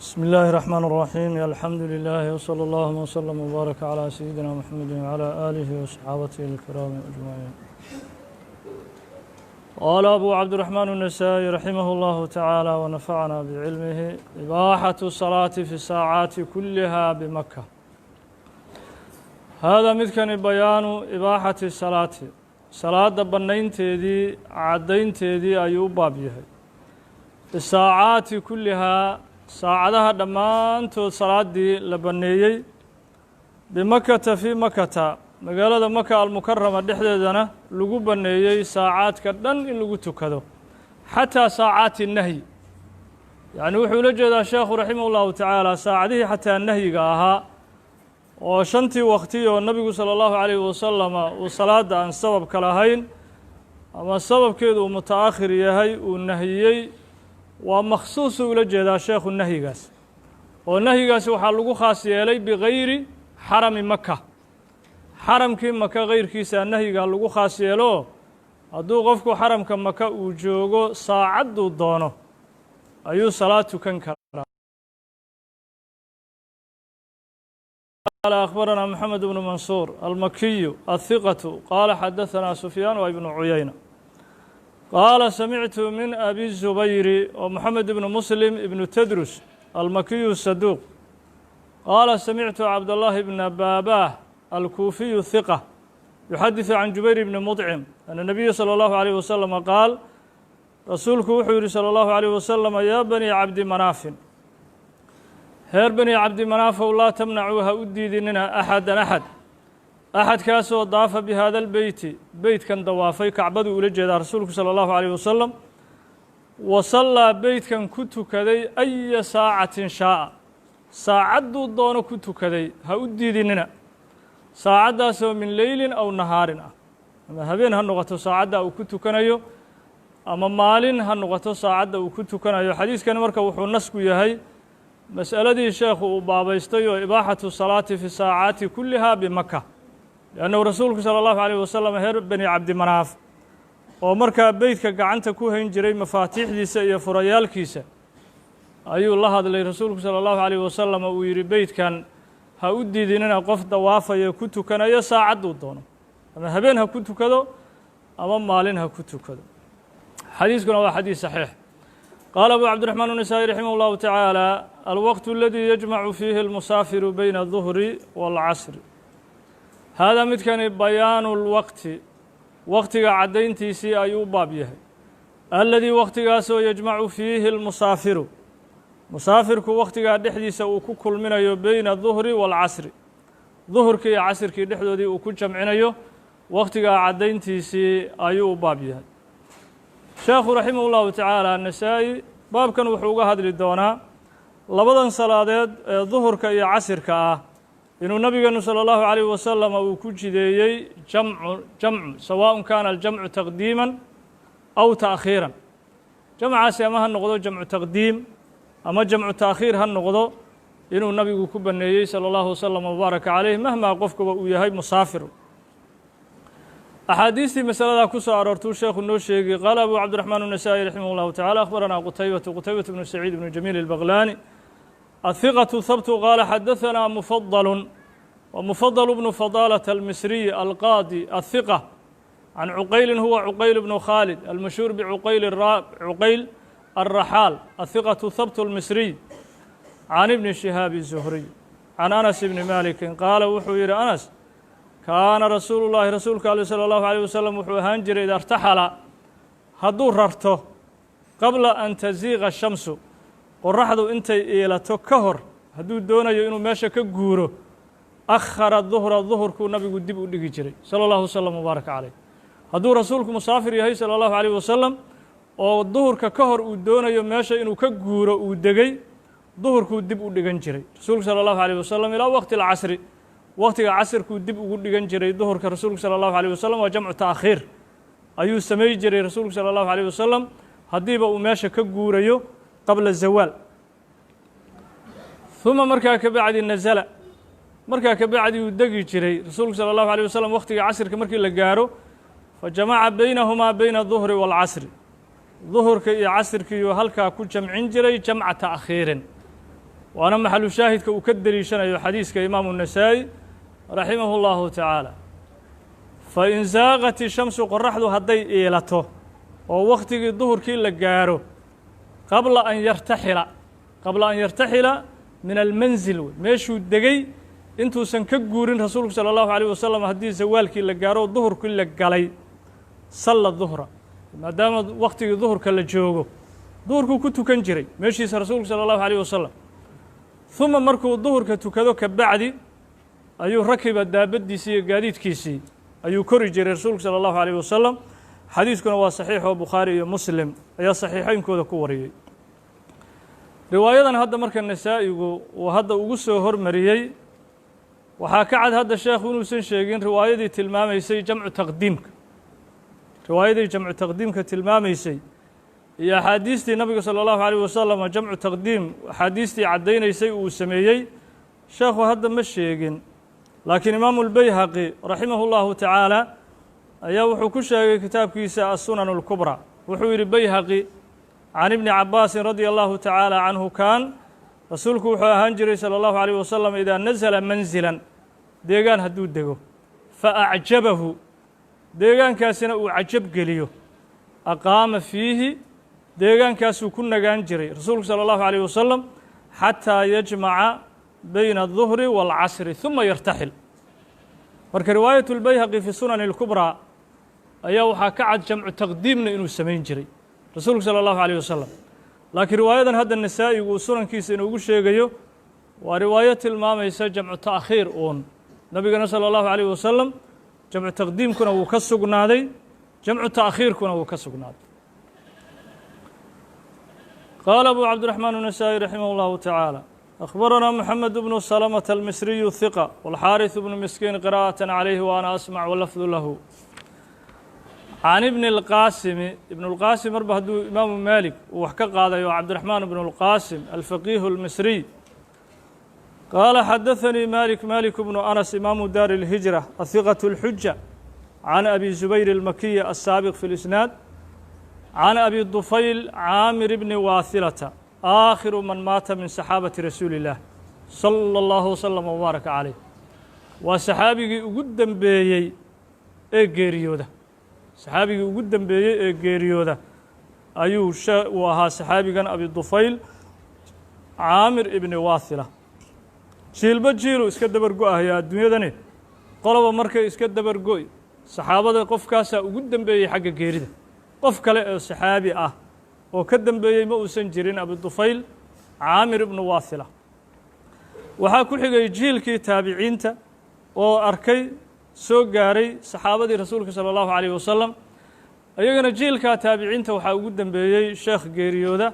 بسم الله الرحمن الرحيم، الحمد لله وصلى الله وسلم وبارك على سيدنا محمد وعلى آله وصحابته الكرام أجمعين. قال أبو عبد الرحمن النسائي رحمه الله تعالى ونفعنا بعلمه: إباحة الصلاة في الساعات كلها بمكة. هذا midkani bayaanu ibaaxati salaati, salaada bannaynteedii caddaynteedii ayuu u baab yahay. Bisaacaati kullihaa, saacadaha dhammaantood salaaddii la banneeyey. Bimakata, fii makata, magaalada Maka Almukarama dhexdeedana lagu banneeyey saacaadka dhan in lagu tukado, xataa saacaati nahyi. Yacni wuxuu ula jeedaa sheekhu raximah ullahu tacaala saacadihii xataa nahyiga ahaa, oo shantii wakti oo nabigu sala allahu calayhi wasalama uu salaadda aan sababka lahayn ama sababkeedu uu muta'akhir yahay uu nahiyey. Waa makhsuusuu ula jeedaa sheekhu nahyigaas, oo nahyigaasi waxaa lagu khaas yeelay bigayri xarami Maka, xaramkii Maka keyrkiisa nahyigaa lagu khaas yeelo. Hadduu qofku xaramka Maka uu joogo, saacadduu doono ayuu salaad tukan karaa. قال أخبرنا محمد بن منصور المكي الثقة قال حدثنا سفيان وابن عيينة قال سمعت من أبي الزبير ومحمد بن مسلم بن تدرس المكي الصدوق قال سمعت عبد الله بن باباه الكوفي الثقة يحدث عن جبير بن مطعم أن النبي صلى الله عليه وسلم قال، rasuulku wuxuu yihi salى الlahu عalيه wasalam: yaa bني cabdi manaafin, reer bani cabdi manaafow, laa tamnacuu, ha u diidinina, axadan axad, axadkaasoo daafa bi haada albeyti, beytkan dawaafay, kacbaduu ula jeedaa rasuulku sala allahu calayh wasalam, wa sallaa, beytkan ku tukaday, aya saacatin shaa'a, saacadduu doono ku tukaday ha u diidinina, saacaddaasoo min leylin aw nahaarin ah, ama habeen ha noqoto saacadda uu ku tukanayo ama maalin ha noqoto saacadda uu ku tukanayo. Xadiiskani marka wuxuu nasku yahay mas'aladii sheekhu uu baabaystay oo ibaaxatu salaati fi saacaati kulliha bimaka, liannahu rasuulku sala allahu calayh wasalam reer bani cabdimanaaf oo markaa beytka gacanta ku hayn jiray mafaatiixdiisa iyo furayaalkiisa ayuu la hadlay rasuulku sala allahu calayh wasalam. Uu yidhi: beytkan ha u diidinina qof dawaafaya ku tukanayo saacadduu doono, ama habeen ha ku tukado ama maalin ha ku tukado. Xadiiskuna waa xadiis saxiix. Qaala abu cabdiraxmaan النasaaئي raximah اllahu tacaala: alwaqt aladii yajmacu fiihi اlmusaafiru bayna الduhri wاlcasri. Haadaa midkani bayaanu lwaqti, waqtiga caddayntiisii ayuu u baab yahay. Aladii waqtigaasoo yajmacu fiihi اlmusaafiru, musaafirku waqtigaa dhexdiisa uu ku kulminayo, beyna الduhri wاlcasri, duhurkii iyo casirkii dhexdoodii uu ku jamcinayo, waqtigaa caddayntiisii ayuu u baab yahay. Sheekhu raximah ullahu tacaala Nasaa-i baabkan wuxuu uga hadli doonaa labadan salaadeed ee duhurka iyo casirka ah inuu nabigeenu sala allahu calayh wasalam uu ku jideeyey jamcu, jamcu sawaaءun kaana aljamcu taqdiiman aw ta'khiiran. Jamcaasi ama ha noqdo jamcu taqdiim ama jamcu ta'khiir ha noqdo, inuu nabigu ku baneeyey sala allahu wasalam wabaaraka caleyh, mahmaa qofkuba uu yahay musaafir. Axaadiistii masaladaa ku soo aroortuu sheekhu noo sheegi. Qaala abu cabdiraxmaan النasaaئي raximah اllahu tacala: akhbaranaa qutaybatu, qutaybat bnu saciid bnu jamiil الbaqlani ahiqatu habtu, qaala xadahanaa mufadalu, wa mufadal bnu fadaalة almisriy alqaadi ahiqa, can cuqayli, huwa cuqayl bnu khaalid almashhuur bicuqayl cuqayl alraxaal ahiqatu habtu almisriy, can ibni shihaabi الzuhriy can Anas bni maliki qaala, wuxuu yihi Anas: kaana rasuulu llaahi, rasuulka ale sala allahu alayh wasalam wuxuu ahaan jiray, ida irtaxala, hadduu rarto, qabla an taziiqa shamsu, qoraxdu intay iilato ka hor hadduu doonayo inuu meesha ka guuro, akhara duhra, duhurkuu nabigu dib u dhigi jiray sala allahu wasalam wabaaraka caleyh. Hadduu rasuulku musaafir yahay sala allahu alayh wasalam oo duhurka ka hor uu doonayo meesha inuu ka guuro uu degay, duhurkuu dib u dhigan jiray rasuulku sala allahu alayh wasalam ilaa waqti alcasri, waqtiga casirkuu dib ugu dhigan jiray duhurka rasuulku sala allahu alayh wasalam. Waa jamcu ta'khiir ayuu samey jiray rasuulku sala allahu alayh wasalam haddiiba uu meesha ka guurayo qabla zawaal. Uma markaa ka bacdi nazala, markaa ka bacdi uu degi jiray rasuulku sala allahu alayh wasalam waqtiga casirka markii la gaaro. Fa jamaca baynahumaa, bayna duhri waalcasri, duhurka iyo casirkiiyuu halkaa ku jamcin jiray jamca ta'khiirin. Waana maxalu shaahidka uu ka deliishanayo xadiiska imaamu Nasaa'i raximahu اllahu tacaala. Fain saaqat ishamsu, qoraxdu hadday iilato oo wakhtigii duhurkii la gaaro, qabla an yartaxila, qabla an yartaxila min almanzil wey, meeshuu degay intuusan ka guurin rasuulku salى اllahu عalيه wasalam, haddii zawaalkii la gaaro oo duhurkii la galay, salla duhra, maadaama wakhtigii duhurka la joogo, duhurkuu ku tukan jiray meeshiisa rasuulku salى اllahu عalيه wasalam. Uma markuu duhurka tukado ka bacdi ayuu rakiba daabaddiisii iyo gaadiidkiisii ayuu kori jiray rasuulku salى اllahu عalيه wasalam. Xadiiskuna waa saxiix oo Bukhaari iyo Muslim ayaa saxiixeynkooda ku wariyey. Riwaayadan hadda marka Nasaa'igu uu hadda ugu soo hormariyey, waxaa ka cad hadda sheekhu inuusan sheegin riwaayadii tilmaamaysay jamcu taqdiimka, riwaayadii jamcu taqdiimka tilmaamaysay iyo axaadiistii nabiga salى اllahu عalيh wasalam jamcu taqdiim axaadiistii caddaynaysay uu sameeyey sheekhu hadda ma sheegin. Laakiin imaamu اlbayhaqi raximah اllahu tacaala ayaa wuxuu ku sheegay kitaabkiisa Assunan اlkubra. Wuxuu yidhi Bayhaqi: can ibni Cabaasin radia allahu tacaala canhu, kaan rasuulku wuxuu ahaan jiray salى اllahu عalيh wasalam idaa nasala manzilan, deegaan hadduu dego, fa acjabahu, deegaankaasina uu cajab geliyo, aqaama fiihi, deegaankaasuu ku nagaan jiray rasuulku salى اllahu عalيh wasalam xataa yajmaca bayna الduhri wاlcasri ثuma yartaxil. Marka riwaayat اlbayhaqi fi sunani اlkubraa ayaa waxaa ka cad jamcu taqdiimna inuu samayn jiray rasuulku salى اllahu عalيh wasalam. Laakiin riwaayadan hadda Nasaa'igu uu sunankiisa inuugu sheegayo waa riwaayo tilmaamaysa jamcu ta'khiir uun. Nabigana salى اllahu عalيh wasalam jamcu taqdiimkuna wuu ka sugnaaday, jamcu ta'khiirkuna wuu ka sugnaaday. Qaala abu Cabdiraxmaan النasaaئي raximah اllahu tacaala: أخbarana Mxamed bnu Slmة almisriyu hiqa wاlxaariث bnu miskiin qira'aة عalayhi wa ana asmac walafdu lahu. Can ibni اlqaasimi, ibn اlqaasim marba hadduu imaamu Maalik uu wax ka qaadayo, Cabdiraxmaan bnu اlqaasim alfaqiihu اlmisriy. Qaala xadaثanii Malik, Malik bnu Anas, imaamu daari اlhijra ahiqaة اlxuja, can abi Zubayr اlmakiyi asaabiq fi اlisnaad, can abi Dufayl Caamir bni Waathilata, aakhiru man maata min saxaabati rasuuli اllah salى اllahu waslama wbaaraka caleyh. Waa saxaabigii ugu dembeeyey ee geeriyooda, saxaabigii ugu dembeeyey ee geeriyooda ayuu uu ahaa saxaabigan abi Dufayl Caamir ibni Waathila. Jiilba jiilu iska dabar go-ahaya adduunyadani, qoloba markay iska dabar go'y, saxaabada qofkaasaa ugu dembeeyey xagga geerida. Qof kale oo saxaabi ah oo ka dembeeyey ma uusan jirin abi Dufayl Caamir ibnu Waathila. Waxaa ku xigay jiilkii taabiciinta oo arkay, soo gaaray saxaabadii rasuulka salى اllahu عalيh wasalam. Iyagana jiilkaa taabiciinta waxaa ugu dembeeyey sheekh geeriyooda,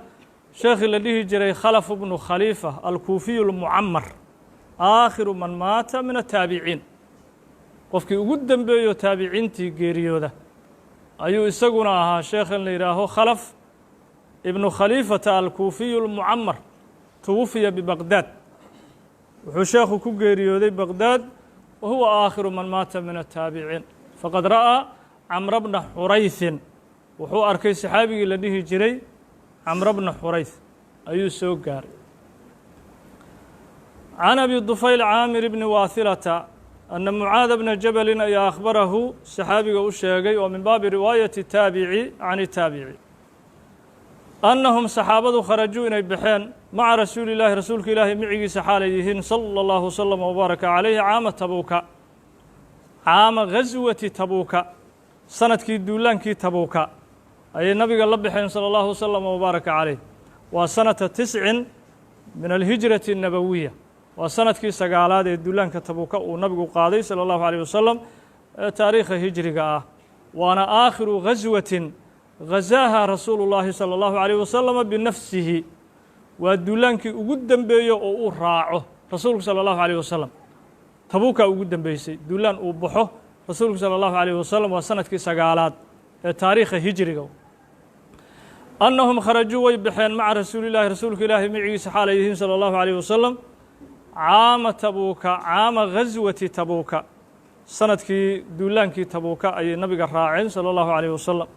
sheekhii la dhihi jiray Khalaf bnu Khaliifa alkuufiyu اlmucamar, aakhiru man maata min ataabiciin. Qofkii ugu dembeeyo taabiciintii geeriyooda ayuu isaguna ahaa sheekhan la yidhaaho Khalaf ibnu Khaliifata alkuufiyu اlmucamar. Tuwufiya bibaqdaad, wuxuu sheekhu ku geeriyooday Baqdaad, wa huwa aakhiru man maata min ataabiciin. Faqad ra'aa Camra bna Xurayثin, wuxuu arkay saxaabigii la dhihi jiray Camra bna Xurayth ayuu soo gaaray. Can abi Dufayl Caamir bni Waathilata ana Mucaada bna Jabalin ayaa akhbarahu, saxaabiga u sheegay, oo min baabi riwaayati taabici can taabici, annahum saxaabadu kharajuu, inay baxeen, maca rasuuli illaahi, rasuulka ilaahi micigiisa xaalay yihiin sala allahu wasalam wbaaraka calayhi, caama Tabuuka, caama gaswati Tabuuka, sanadkii duulaankii Tabuuka ayay nabiga la baxeen sala allahu wasalam wbaaraka calayh. Waa sanata 9 min alhijrati الnabowiya, waa sanadkii sagaalaad ee duulaanka Tabuuka uu nabigu qaaday sala allahu alayh wasalam ee taariikha hijriga ah. Waana aakhiru gaswatin gazaaha rasuulu llaahi sala allahu alayh wasalama binafsihi, waa duulaankii ugu dembeeyo oo uu raaco rasuulku sala allahu alayh wasalam. Tabuukaa ugu dembeysay duulaan uu baxo rasuulku sala allahu alayh wasalam, waa sanadkii sagaalaad ee taariikha hijriga. Annahum kharajuu, way baxeen, maca rasuulillahi, rasuulka ilaahi micigiisa xaalay yihiin sala allahu alayh wasalam, caama Tabuuka, caama gaswati Tabuuka, sanadkii duulaankii Tabuuka ayay nabiga raaceen sala allahu alayh wasalam.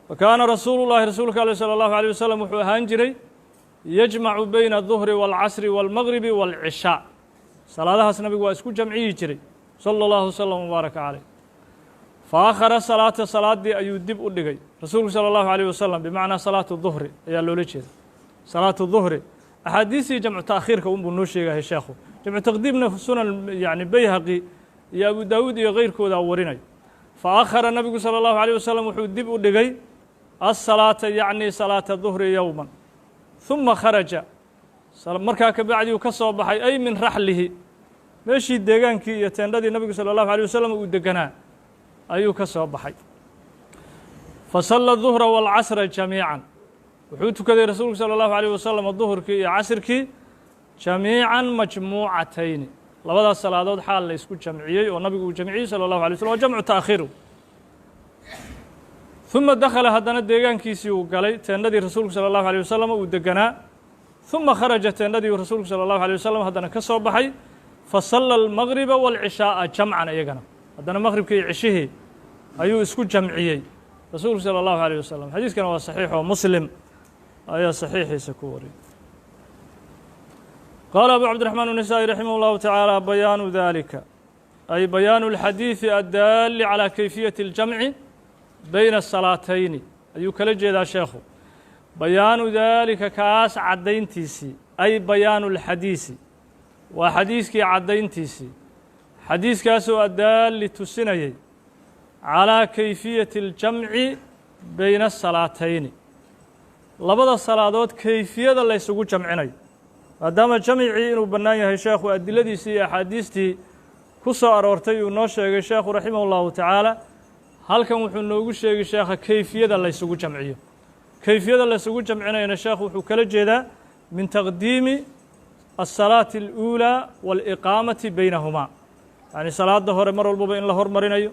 Wa kaana rasuulu llahi, rasuulka ale sala allahu alayh wasalam wuxuu ahaan jiray Yajmacu bayna aلduhri wاlcasri wاlmagribi wاlcishaa. Salaadahaas nabigu waa isku jamciyi jiray, salى اllahu wslm wbaaraka caleyh. Faakhara salaata, salaaddii ayuu dib u dhigay rasuulku salى اllahu عalيه wasalam, bimacnaa salaatu duhri ayaa loola jeeda. Salaatu duhri axaadiistii jamcu taakhiirka unbuu noo sheegahay sheekhu. Jamcu taqdiimna sunan yani Bayhaqi iyo Abu Daawuud iyo keyrkoodaa warinayo. Faakhara nabigu salى اllahu عalيه wasalam wuxuu dib u dhigay asalaata, yacni salaata duhri, yowman, ثuma kharaja. Markaa ka bacdi uu ka soo baxay, ay min raxlihi, meeshii deegaankii iyo teendhadii nabigu salى اllahu عalيه wasalam uu deganaa ayuu ka soo baxay. Fasala duhra wاlcasra jamiican. Wuxuu tukaday rasuulku salى اllahu عalيه wasalam duhurkii iyo casrkii jamiican majmuucatayni, labadaas salaadood xaal la isku jamciyey oo nabigu uu jamciyey salى اllahu alay slm, wa jamcu taakhiru. ثuma dakhala, haddana deegaankiisii uu galay, teendhadii rasuulku salى اllahu alيه wasalam uu deganaa. ثuma kharaja, teendhadii rasuulku salى اllahu alيه wasalam haddana ka soo baxay. Fasala almagriba wاlcishaaءa jamcan, iyagana haddana maqribkii iyo cishihii ayuu isku jamciyey rasuulku salى اllahu alيه wasalam. Xadiiskana waa saxiix oo Muslim ayaa saxiixiisa ku wariyay. Qaala Abu Cabdiraxmaan النasaaئي raximah اllahu tacaala: bayaanu dalika, ay bayaanu اlxadiiثi addaali calى kayfiyati اljamci bayna asalaatayni ayuu kala jeedaa sheekhu. Bayaanu daalika, kaas caddayntiisii, ay bayaanu اlxadiisi, waa xadiiskii caddayntiisii, xadiiskaasoo addaali tusinayay calىa kayfiyati اljamci bayna asalaatayni, labada salaadood kayfiyada la ysugu jamcinayo. Maadaama jamcii inuu bannaan yahay sheekhu adiladiisii iyo axaadiistii ku soo aroortay uu noo sheegay sheekhu raximah اllahu tacaala, halkan wuxuu noogu sheegay sheekha kayfiyada laysugu jamciyo. Kayfiyada laysugu jamcinayana sheekhu wuxuu kala jeedaa min taqdiimi asalaati اluulaa waaliqaamati baynahumaa, yacni salaada hore mar walbaba in la hormarinayo,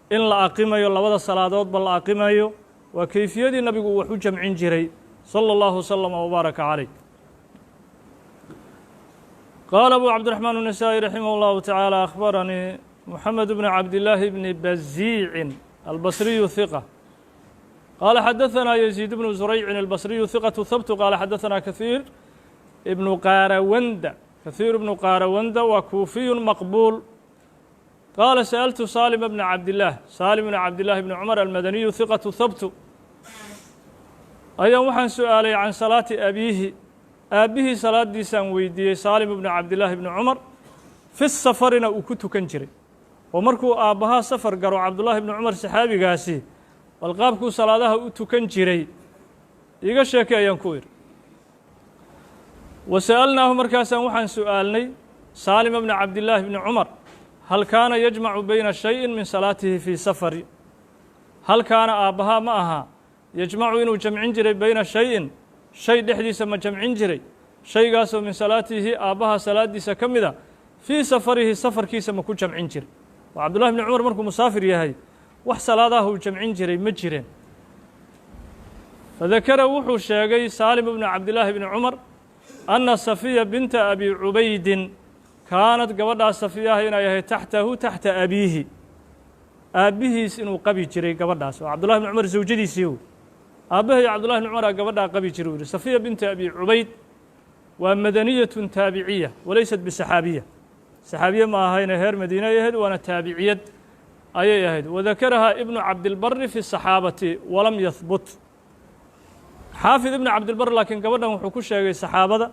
in la aqimayo, labada salaadoodba la aqimayo. Waa kayfiyadii nabigu uu wax u jamcin jiray, salى اllahu waslama wbaaraka caleyh. Qaala Abu Cabdiraxmaan النasaaئي raximah اllahu tacaala: akhbaranii Moxamed bn Cabdillaahi bni Baziicin albasriyu hiqa, qaala xadaثanaa Yaziid bnu Zuraycin albasriyu hiqatu habtu, qaala xadaثanaa Kahiir ibnu Qaarawanda. Kahiir ibnu Qaarawanda waa kuufiyu maqbuul. Qaala sa'altu Saalima bna Cabdillaah, Saalim bna Cabdillahi bni Cumar almadaniyu hiqatu habtu, ayaan waxaan su-aalay can salaati abiihi, aabbihii salaadiisaan weydiiyey, Saalim bnu Cabdillaahi bni Cumar, fi safarina uu ku tukan jiray, oo markuu aabbahaa safar garo Cabdullaahi bni Cumar saxaabigaasi bal qaabkuu salaadaha u tukan jiray iiga sheekay ayaan ku idhi. Wa sa'alnaahu, markaasaan waxaan su'aalnay Saalima bna Cabdillaahi bni Cumar, hal kaana yajmacu bayna shayin min salaatihi fii safari, hal kaana aabbahaa ma ahaa, yajmacu inuu jamcin jiray, bayna shayin shay dhexdiisa ma jamcin jiray, shaygaasoo min salaatihi aabbaha salaadiisa ka mida, fii safarihi safarkiisa ma ku jamcin jiray? Oo Cabdullahi bni Cumar markuu musaafir yahay wax salaadaha uu jamcin jiray ma jireen? Fadakara, wuxuu sheegay Saalim bnu Cabdillaahi bni Cumar, anna Safiya binta Abi Cubaydin kaanad, gabadhaas Safiyaha inay ahayd, taxtahu taxta abiihi, aabbihiis inuu qabi jiray gabadhaas, oo Cabdullahi bni Cumar zawjadiisii aabbahay Cabdullahi bni Cumar gabadhaa qabi jiray. U yihi Safiya binta Abi Cubayd waa madaniyatun taabiciya walaysat bisaxaabiya, saxaabiye ma ahayne, heer Madiine ay ahayd, waana taabiciyad ayay ahayd. Wadakarahaa Ibnu Cabdilbari fi saxaabati walam yahbut. Xaafid Ibnu Cabdilbar laakiin gabadhan wuxuu ku sheegay saxaabada,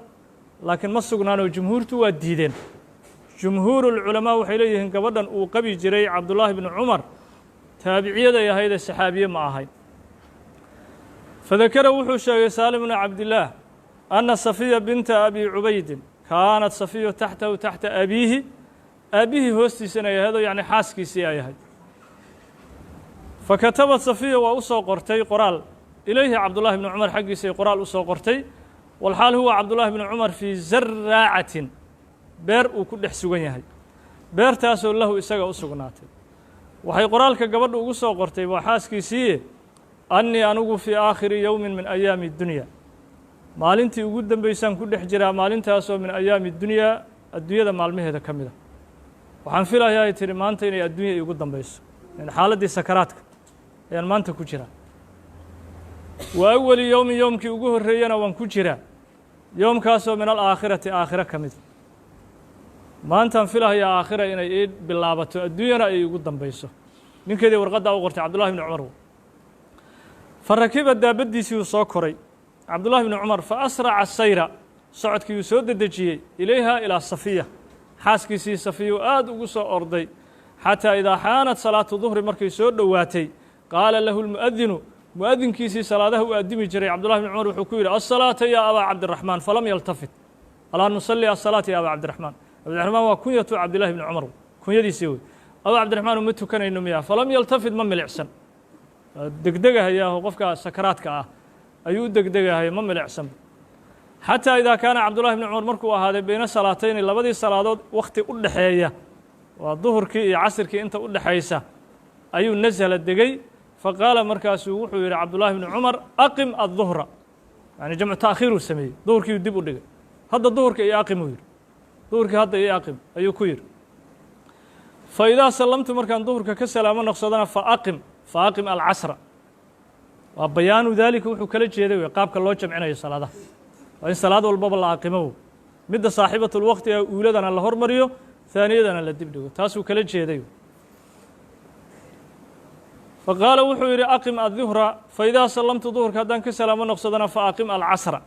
laakiin ma sugnaanoo jumhuurtu waa diideen. Jumhuurulculamaa waxay leeyihiin gabadhan uu qabi jiray Cabdullaahi bni Cumar taabiciyaday ahaydee saxaabiye ma ahayn. Fadakara, wuxuu sheegay Saalim bnu Cabdillaah, anna Safiya binta Abi Cubaydin kaanat Safiyu taxtahu taxta abiihi, aabbihii hoostiisa inay ahayd oo yacni xaaskiisii ay ahayd. Fakatabat Safiya, waa u soo qortay qoraal, ilayhi Cabdullahi bni Cumar xaggiisay qoraal u soo qortay, walxaal huwa Cabdullahi bni Cumar fii zaraacatin, beer uu ku dhex sugan yahay, beertaasoo lahu isaga u sugnaatay. Waxay qoraalka gabadhu ugu soo qortay, waa xaaskiisiiye, annii anigu fii aakhiri yowmin min ayaami dunya, maalintii ugu dambaysaan ku dhex jiraa, maalintaasoo min ayaami dunyaa, adduunyada maalmaheeda ka mid a. Waxaan filayaa, ay tihi, maanta inay adduunya iigu dambayso, yani xaaladdii sakaraadka ayaan maanta ku jiraa, wa awali yowmin, yowmkii ugu horreeyana waan ku jiraa. Yoomkaasoo min alaakhirati, aakhiro ka mida. Maantaan filahayaa aakhira inay ii bilaabato, adduunyana ay igu dambayso. Ninkeedii warqaddaa u qortay, Cabdullahi bni Cumar. Fa rakiba, daabaddiisii uu soo koray Cabdullahi bni Cumar. Fa asraca sayra, socodkii uu soo dedejiyey, ilayha, ilaa Safiya, xaaskiisii Safiya uu aad ugu soo orday. Xataa idaa xaanat salaatu duhri, markay soo dhowaatay, qaala lahu lmu'adinu, mu'adinkiisii salaadaha u addimi jiray Cabdullahi bni Cumar wuxuu ku yidhi: "Asalaata yaa Abaa Cabdiraxmaan." Falam yaltafit. "Alaa nusalli asalaata ya Abaa Cabdiraxmaan?" Cabdiraxmaan waa kunyatu Cabdillahi bni Cumar, kunyadiisii wey. "Abaa Cabdiraxmaan, uma tukanayno miya?" Falam yaltafit, ma milicsan. Degdegahayaaho qofka sakaraadka ah ayuu u degdegahaya, ma milicsan. Xataa idaa kaana Cabdullahi bni Cumar, markuu ahaaday, bayna salaatayni, labadii salaadood wakhti u dhexeeya, waa duhurkii iyo casirkii inta u dhexaysa, ayuu nasala, degay. Faqaala, markaasuu wuxuu yidhi Cabdullaahi bni Cumar: "Aqim adduhra." Yani jamcu ta'khiiruu sameeyey, duhurkiiuu dib u dhigay. "Hadda duhurka iyo aqim," uu yidhi. "Duhurkii hadda iyo aqim," ayuu ku yidhi. "Fa idaa sallamtu, markaan duhurka ka salaamo noqsadana, fa aqim alcasra." Waa bayaanu daalika, wuxuu kala jeeday wey qaabka loo jamcinayo salaadaha waa in salaad walbaba la aqimo, midda saaxibatulwaqtiga uuladana la hormariyo, haaniyadana la dib dhigo. Taasuu kala jeeday. Faqaala, wuxuu yidhi: "Aqim adduhra, faidaa sallamtu, duhurka haddaan ka salaamo noqsadana, fa aqim alcasra."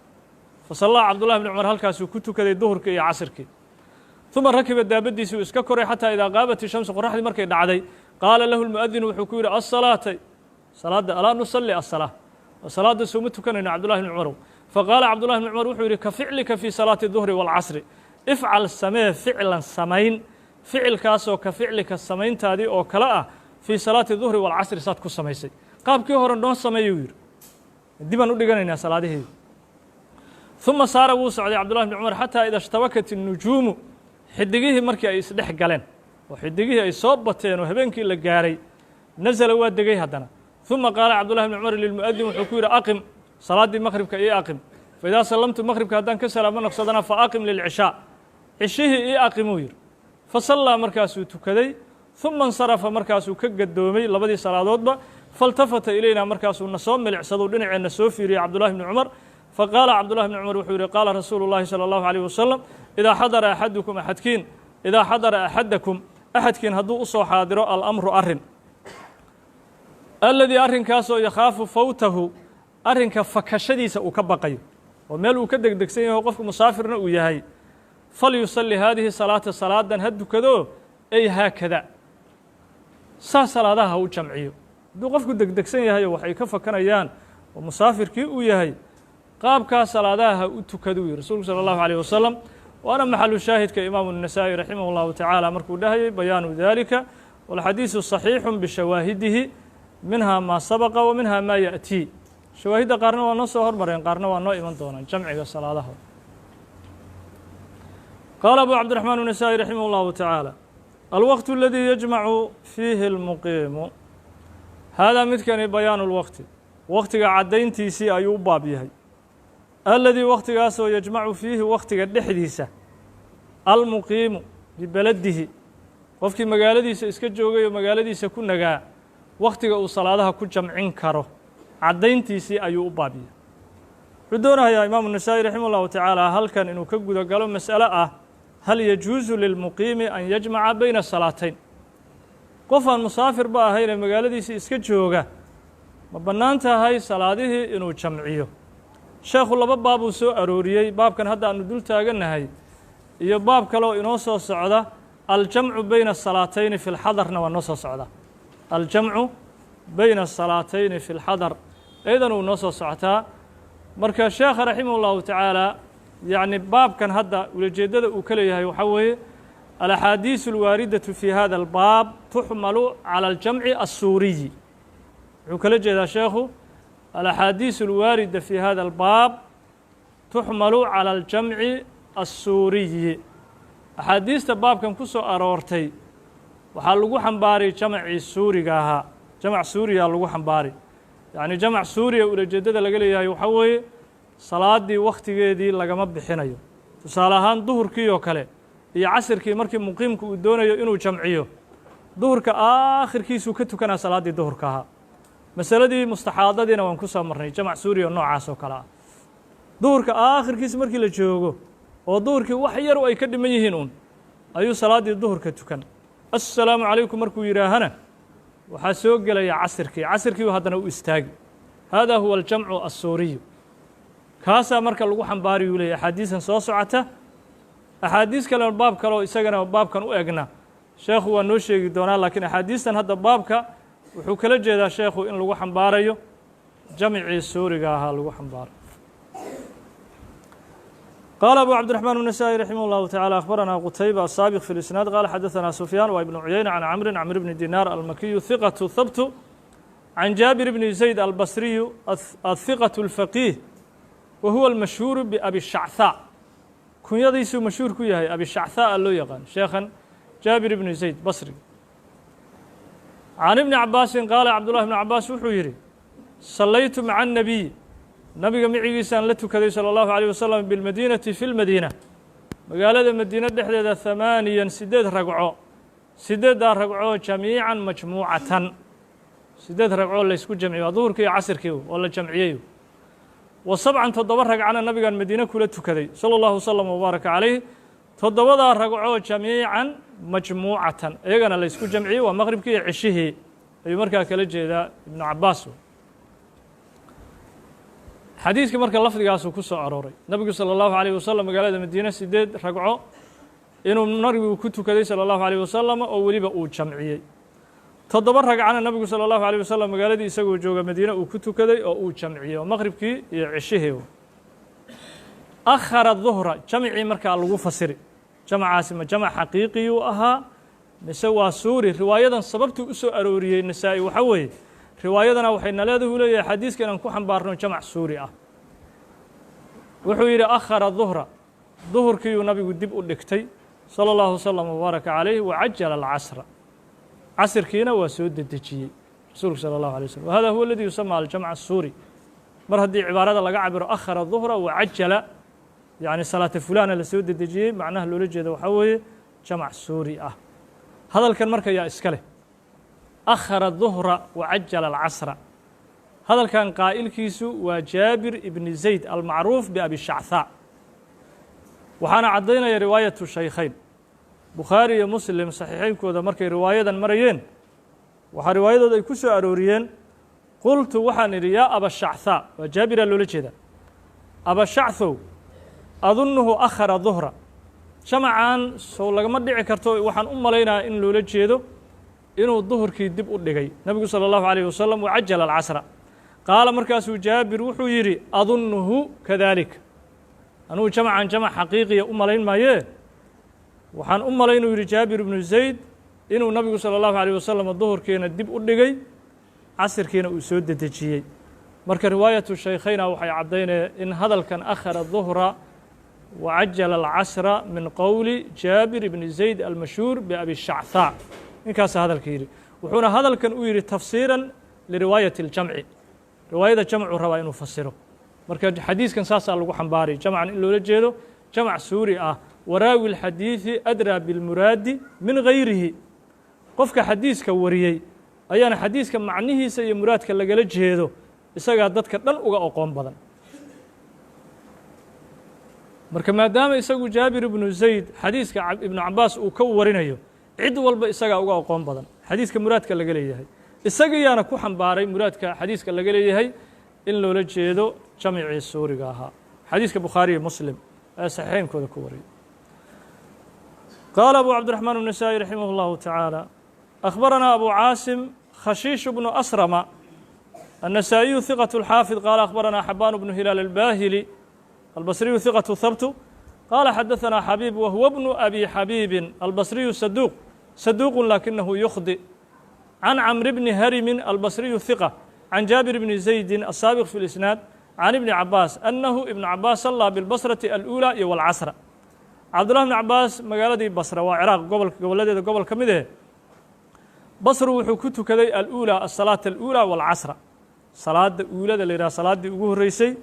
Fasallaa Cabdullahi bni Cumar, halkaasuu ku tukaday duhurkii iyo casirkii. Uma rakiba, daabaddiisii uu iska koray. Xataa idaa qaabat ishamsu, qoraxdii markay dhacday, qaala lahu lmu'adinu, wuxuu ku yidhi: "Asalaata, salaadda, alaa nusalli asalaa? Salaadda sooma tukanayno, Cabdullahi bni Cumarow?" Faqaala Cabdullahi bni Cumar wuxuu yidhi: "Ka ficlika fii salaati duhri waalcasri, ifcal, samee, ficlan, samayn, ficilkaasoo ka ficlika, samayntaadii oo kale ah, fii salaati duhri waalcasri, saad ku samaysay qaabkii hore noo sameeyuu." Yidhi: "Dibaan u dhiganaynaa salaadihii." Uma saara, wuu socday Cabdullahi bni Cumar. Xataa ida ishtabakat الnujuumu, xidigihii markii ay isdhex galeen oo xidigihii ay soo bateen oo habeenkii la gaaray, nasala, waa degay haddana. Uma qaala Cabdullahi bni Cumar lilmu'adin, wuxuu ku yidhi: "Aqim, salaaddii maqribka ii aqim. Faidaa sallamtu, maqribka haddaan ka salaamo noqsadana, fa aqim lilcishaa, cishihii ii aqimuu." Yidhi. Fasallaa, markaasuu tukaday. Uma insarafa, markaasuu ka gadoomay labadii salaadoodba. Faltafata ilayna, markaasuu na soo milicsaduu dhinaceenna soo fiiriyey Cabdullahi bni Cumar. Faqaala Cabdullahi bni Cumar wuxuu yidhi: "Qaala rasuulu llahi salى allahu alayh wasalam: idaa xadara axadukum, axadkiin, idaa xadara axadakum, axadkiin hadduu u soo xaadiro, alamru, arrin, aladii, arrinkaasoo, yakhaafu fawtahu, arrinka fakashadiisa uu ka baqayo, oo meel uu ka degdegsan yaho, qofku musaafirna uu yahay, falyusalli haadihi salaata, salaadan ha dukado, ay haakada, saa salaadaha ha u jamciyo." Hadduu qofku degdegsan yahay oo waxay ka fakanayaan oo musaafirkii uu yahay, qaabkaa salaadaha ha u tukaduu yihi rasuulku salى allahu alayh wasalam. Waana maxalu shaahidka imaamu النasaa'i raximah اllahu tacaala markuu dhahayay bayaanu dalika. Walxadiisu صaxiixu bishawaahidihi, minha maa sabaqa wa minha maa yaأtii. Shawaahidda qaarna waa noo soo hormareen, qaarna waa noo iman doonaan, jamciga salaadaha. Qaala abu Cabdiraxmaan النasaa'i raximah اllahu tacaala: alwaqt aladii yajmacu fiihi اlmuqiimu. Haadaa midkani bayaanu lwaqti, waqtiga caddayntiisii ayuu u baab yahay. Aladii, waqtigaasoo, yajmacu fiihi, waqtiga dhexdiisa, almuqiimu bibeladihi, qofkii magaaladiisa iska joogay oo magaaladiisa ku nagaa, wakhtiga uu salaadaha ku jamcin karo caddayntiisii ayuu u baab yahay. Wuxuu doonayaa imaamu Nasaa'i raximah ullahu tacaala halkan inuu ka guda galo mas'alo ah: hal yajuusu lilmuqiimi an yajmaca bayna salaatayn? Qof aan musaafirba ahayn ee magaaladiisii iska jooga, ma bannaan tahay salaadihii inuu jamciyo? Sheekhu laba baabuu soo arooriyey: baabkan hadda aanu dul taagannahay iyo baab kale oo inoo soo socda. Aljamcu bayna asalaatayni fi lxadarna waa noo soo socda. Aljamcu bayna asalaatayni fi lxadar iyadan uu noo soo socotaa. Marka sheekha raximah ullahu tacaala, yacni baabkan hadda ulajeeddada uu ka leeyahay waxaa weeye: alaxaadiisu alwaaridatu fi hada albaab tuxmalu cala aljamci assuuriyi. Wuxuu kala jeedaa sheekhu: alaxaadiisu alwaarida fi hada albaab tuxmalu cala aljamci assuuriyi. Axaadiista baabkan ku soo aroortay waxaa lagu xambaaray jamacii suuriga ahaa, jamac suuriya lagu xambaari. Yacni jamac suuriya ulajeeddada laga leeyahay waxaa weeye salaaddii wakhtigeedii lagama bixinayo. Tusaale ahaan, duhurkii oo kale iyo casirkii, markii muqiimku uu doonayo inuu jamciyo, duhurka aakhirkiisuu ka tukanaa salaaddii duhurka ahaa. Masaladii mustaxaadadiina waan ku soo marnay jamac suuriya oo noocaas oo kale ah. Duhurka aakhirkiisa markii la joogo oo duhurkii wax yar ay ka dhiman yihiin uun ayuu salaaddii duhurka tukan. Assalaamu calaykum markuu yidhaahana waxaa soo gelaya casirkii, casirkiibu haddana u istaagi. Hada huwa aljamcu assuuriyu. Kaasaa marka lagu xambaariyuu leeyay axaadiisan soo socota. Axaadiis kalena baab kaleoo isagana baabkan u egna sheekhu waa noo sheegi doonaa, laakiin axaadiistan hadda baabka wuxuu kala jeedaa sheekhu in lagu xambaarayo jamcii suuriga ahaa lagu xambaaro. Qaala abu cabdiرaحman النasائي raximah اllahu taعalى akhbarana qutayba asaabiq fi اlisnaad qaala xadaثana sufyaan wa ibnu cuyayna can camrin camr bni dinaar almakiyu hiqatu habtu can jaabir bni zayd albasriyu aلhiqaة اlfaqiih wa huwa almashhuuru biabi shacثaa. Kunyadiisuu mashhuur ku yahay abi shacثaa loo yaqaan sheekhan jaabir ibni zayd basri. Can ibni cabaasin qaala cabdullahi bni cabaas wuxuu yidhi: sallaytu maca الnabiy, nabiga micigiisaan la tukaday, salى اllahu عalيه wasalam, bilmadiinati, fi lmadiina, magaalada madiine dhexdeeda, 8, 8 ragco, sideeddaa ragco, jamiican majmuucatan, 8 ragco laysku jamciyo, waa duhurkii iyo casirkii oo la jamciyey. Wa 7, 7 ragcana nabigaan madiine kula tukaday, salى اllahu wasalam wabaaraka calayh, toddobadaa ragco, jamiican majmuucatan, iyagana laysku jamciyey, waa maqribkii iyo ceshihii ayuu markaa kala jeedaa ibnu cabaas. Xadiiska marka lafdigaasuu ku soo arooray nabigu salى اllahu عalيh wasalam magaalada madiine 8 ragco inuu nabigu ku tukaday salى اllahu عalيh wasalam oo weliba uu jamciyey. 7 ragcana nabigu salى اllahu عalيه wasalam magaaladii isagoo jooga madiine uu ku tukaday oo uu jamciyey, oo maqribkii iyo ceshihii. Akhara duhra, jamcii markaa lagu fasiri jamcaasi ma jamc xaqiiqiyuu ahaa mise waa suuri? Riwaayadan sababtuu u soo arooriyey Nasaa-i waxaa weeye riwaayadana waxay naleedahu leeyahay xadiiska inaan ku xambaarno jamc suuri ah. Wuxuu yidhi: akhara duhra, duhurkiiyuu nabigu dib u dhigtay, salى اllahu wasalam wabaaraka calayh, wacajala alcasra, casirkiina waa soo dedejiyey rasuulku salى اllahu alay slm. Wahada huwa aladi yusama aljamc asuuri. Mar haddii cibaarada laga cabiro akhara duhra wacajala, yacni salaata fulana la soo dedejiyey, macnaha loola jeeda waxaa weeye jamc suuri ah. Hadalkan marka yaa iska leh akhara duhra wacajala alcasra? Hadalkan qaa'ilkiisu waa Jaabir ibni Zayd almacruuf biabi shacthaa. Waxaana caddaynaya riwaayatu shaykhayn, Bukhaari iyo Muslim saxiixeynkooda markay riwaayadan marayeen waxaa riwaayadooda ay ku soo arooriyeen: qultu, waxaan idhi, yaa abashacthaa, waa Jaabiraa loola jeedaa, abashacthow, adunnuhu akhara duhra, jamacan sow lagama dhici karto, waxaan u malaynayaa in loola jeedo inuu duhurkii dib u dhigay nabigu salى اllahu عalيh wasalam, wacajala alcasra. Qaala, markaasuu Jaabir wuxuu yidhi: adunnuhu kadalik, anugu jamcan jamc xaqiiqiya u malayn maayee, waxaan u malaynuu yidhi Jaabir ibnu Zayd inuu nabigu salى اllahu عalيه wasalam duhurkiina dib u dhigay, casirkiina uu soo dedejiyey. Marka riwaayatu shaykhayna waxay caddaynaya in hadalkan akhara duhra wacajala alcasra min qowli Jaabir ibni Zayd almashhuur biabi shacthaa. Ninkaasa hadalka yidhi, wuxuuna hadalkan u yidhi tafsiiran liriwaayati اljamci, riwaayada jamcuu rabaa inuu fasiro. Marka xadiiskan saasaa lagu xambaaray jamcan in loola jeedo jamc suuri ah. Waraawi اlxadiidi adraa bilmuraadi min gayrihi, qofka xadiiska wariyey ayaana xadiiska macnihiisa iyo muraadka lagala jeedo isagaa dadka dhan uga oqoon badan. Marka maadaama isagu Jaabir ibnu Zayd xadiiska Ibnu Cabaas uu ka warinayo, cid walba isagaa uga oqoon badan xadiiska muraadka laga leeyahay, isagayaana ku xambaaray muraadka xadiiska laga leeyahay in loola jeedo jamcii suuriga ahaa. Xadiiska Bukhaari iyo Muslim ee saxiixeynkooda ku wariyay. Qaala abu Cabdiraxmaan النasaaئي raximah اllahu taعaalى: akhbaranaa abu Caasim khashiish bnu asrama النasaaئiyu hiqaة الxaafid qaala akhbaranaa Xabaan bnu Hilaal albahili albasriyu hiqaة habtu qaala xadaثanaa Xabiib, wahuwa bnu abi Xabiibin albasriyu saduuq, saduuq lakinahu yukhdi, can Camr bni Harimin albasriyu hiqa, can Jaabir bni Zaydi asaabiq fi اlisnaad, can ibni Cabaas annahu ibnu Cabaas sallaa bilbasrati alأuulى iyo walcasra. Cabdullah bni Cabaas magaaladii Basra, waa Ciraaq gobol gobolladeeda gobol ka mid eh, Basru wuxuu ku tukaday aluulى, asalaata aluulى walcasra, salaada uulada la yidhaha, salaaddii ugu horreysay,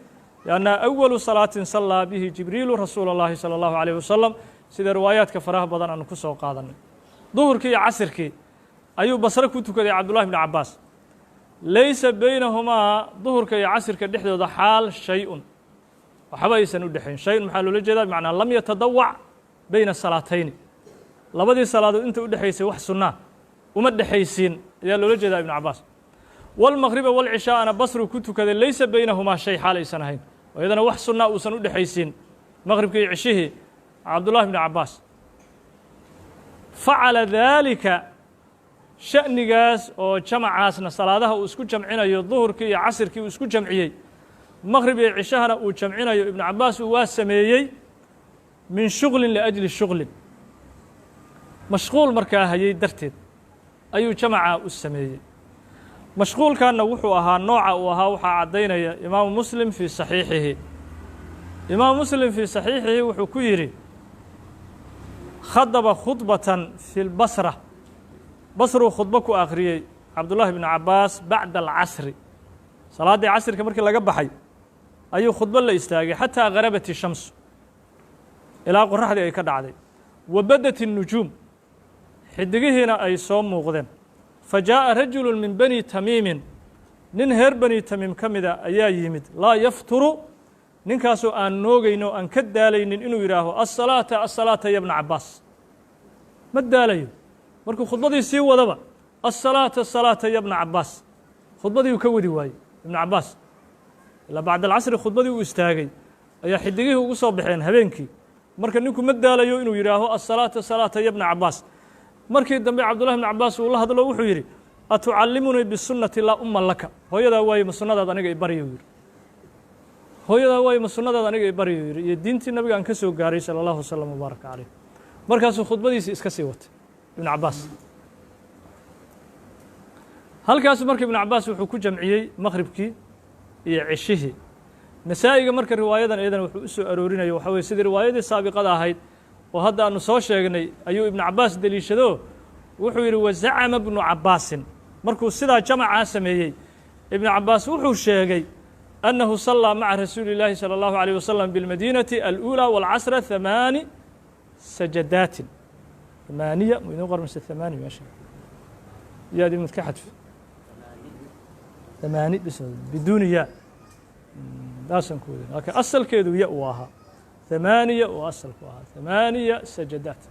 liannaha awalu salaatin sallaa bihi Jibriilu rasuula اllahi salى اllahu عalيh wasalam, sida riwaayaadka faraha badan aanu ku soo qaadanay. Duhurkii iyo casirkii ayuu Basre ku tukaday Cabdullahi bni Cabaas. Laysa beynahumaa, duhurka iyo casirka dhexdooda xaal shay-un Waxba aysan u dhexayn. Shay-un maxaa loola jeedaa? Bimacnaa lam yatadawac bayna salaatayni, labadii salaadood inta u dhexaysay wax sunnaa uma dhexaysiin ayaa loola jeedaa Ibnu Cabaas. Walmaqriba walcishaa'ana Basru ku tukaday, laysa baynahumaa shay, xaal aysan ahayn, oo iyadana wax sunnaa uusan u dhexaysiin maqribkii iyo cishihii Cabdullahi bnu Cabaas. Facala daalika, sha'nigaas oo jamacaasna salaadaha uu isku jamcinayo, duhurkii iyo casirkii uu isku jamciyey, maqrib iyo cishahana uu jamcinayo, Ibnu Cabaas uu waa sameeyey min shuglin liajli shuglin, mashquul markaa hayay darteed ayuu jamacaa u sameeyey. Mashquulkanna wuxuu ahaa, nooca uu ahaa waxaa caddaynaya Imaamu Muslim fii saxiixihi. Imaamu Muslim fii saxiixihi wuxuu ku yidhi: khadaba khudbatan fi lbasra, Basruu khudbo ku akhriyey Cabdullaahi bnu Cabaas bacda alcasri, salaaddii casirka markii laga baxay ayuu khudbo la istaagay, xataa garabat ishamsu, ilaa qoraxdii ay ka dhacday, wa badat الnujuum, xidigihiina ay soo muuqdeen. Fa jaaءa rajulu min bani Tamiimin, nin reer Bani Tamiim ka mida ayaa yimid, laa yafturu, ninkaasoo aan noogayno, aan ka daalaynin inuu yidhaaho: "Asalaata, asalaata ya bna Cabaas." Ma daalayo markuu khudbadii sii wadaba: "Asalaata, asalaata ya bna Cabaas." Khudbadii uu ka wadi waayey Ibnu Cabaas ilaa bacda alcasri khudbadii uu istaagay ayaa xidigihii ugu soo baxeen habeenkii. Marka ninku ma daalayo inuu yidhaaho: "Asalaata, salaata ya bna Cabaas." Markii dambe Cabdullahi bn Cabaas uu la hadlo, wuxuu yidhi: "Atucallimunii bisunnati laa umma laka?" "Hooyadaa waaye, ma sunnadaad aniga i baryo?" yidhi. "Hooyadaa waaye, ma sunnadaad aniga i baryo?" yidhi, iyo diintii nabiga aan ka soo gaaray, sala allahu wasalam wabaaraka caleyh. Markaasuu khudbadiisii iska sii watay Ibnu Cabaas halkaasu. Marka Ibnu Cabaas wuxuu ku jamciyey maqhribkii iyo ceshihii. Nasaa'iga marka riwaayadan iyadana wuxuu u soo aroorinaya, waxa weye sidii riwaayadii saabiqada ahayd oo hadda aanu soo sheegnay ayuu Ibnu Cabaas deliishado. Wuxuu yidhi: wazacama Ibnu Cabaasin, markuu sidaa jamacaa sameeyey Ibnu Cabaas wuxuu sheegay annahu sallaa maca rasuuli اllaahi salى اllahu عalيه wasalam biاlmadiinati alأuulى wاlcasra ثamaani sajadaatin. ثamaaniya mu idin qor mise thamaani? Meesha yaadi mid ka xadf, thamaani bis biduuni ya daasaan ku wadin, laakiin asalkeedu ya uu ahaa, ثamaaniya uu asalku ahaa, ثamaaniya sajadaat.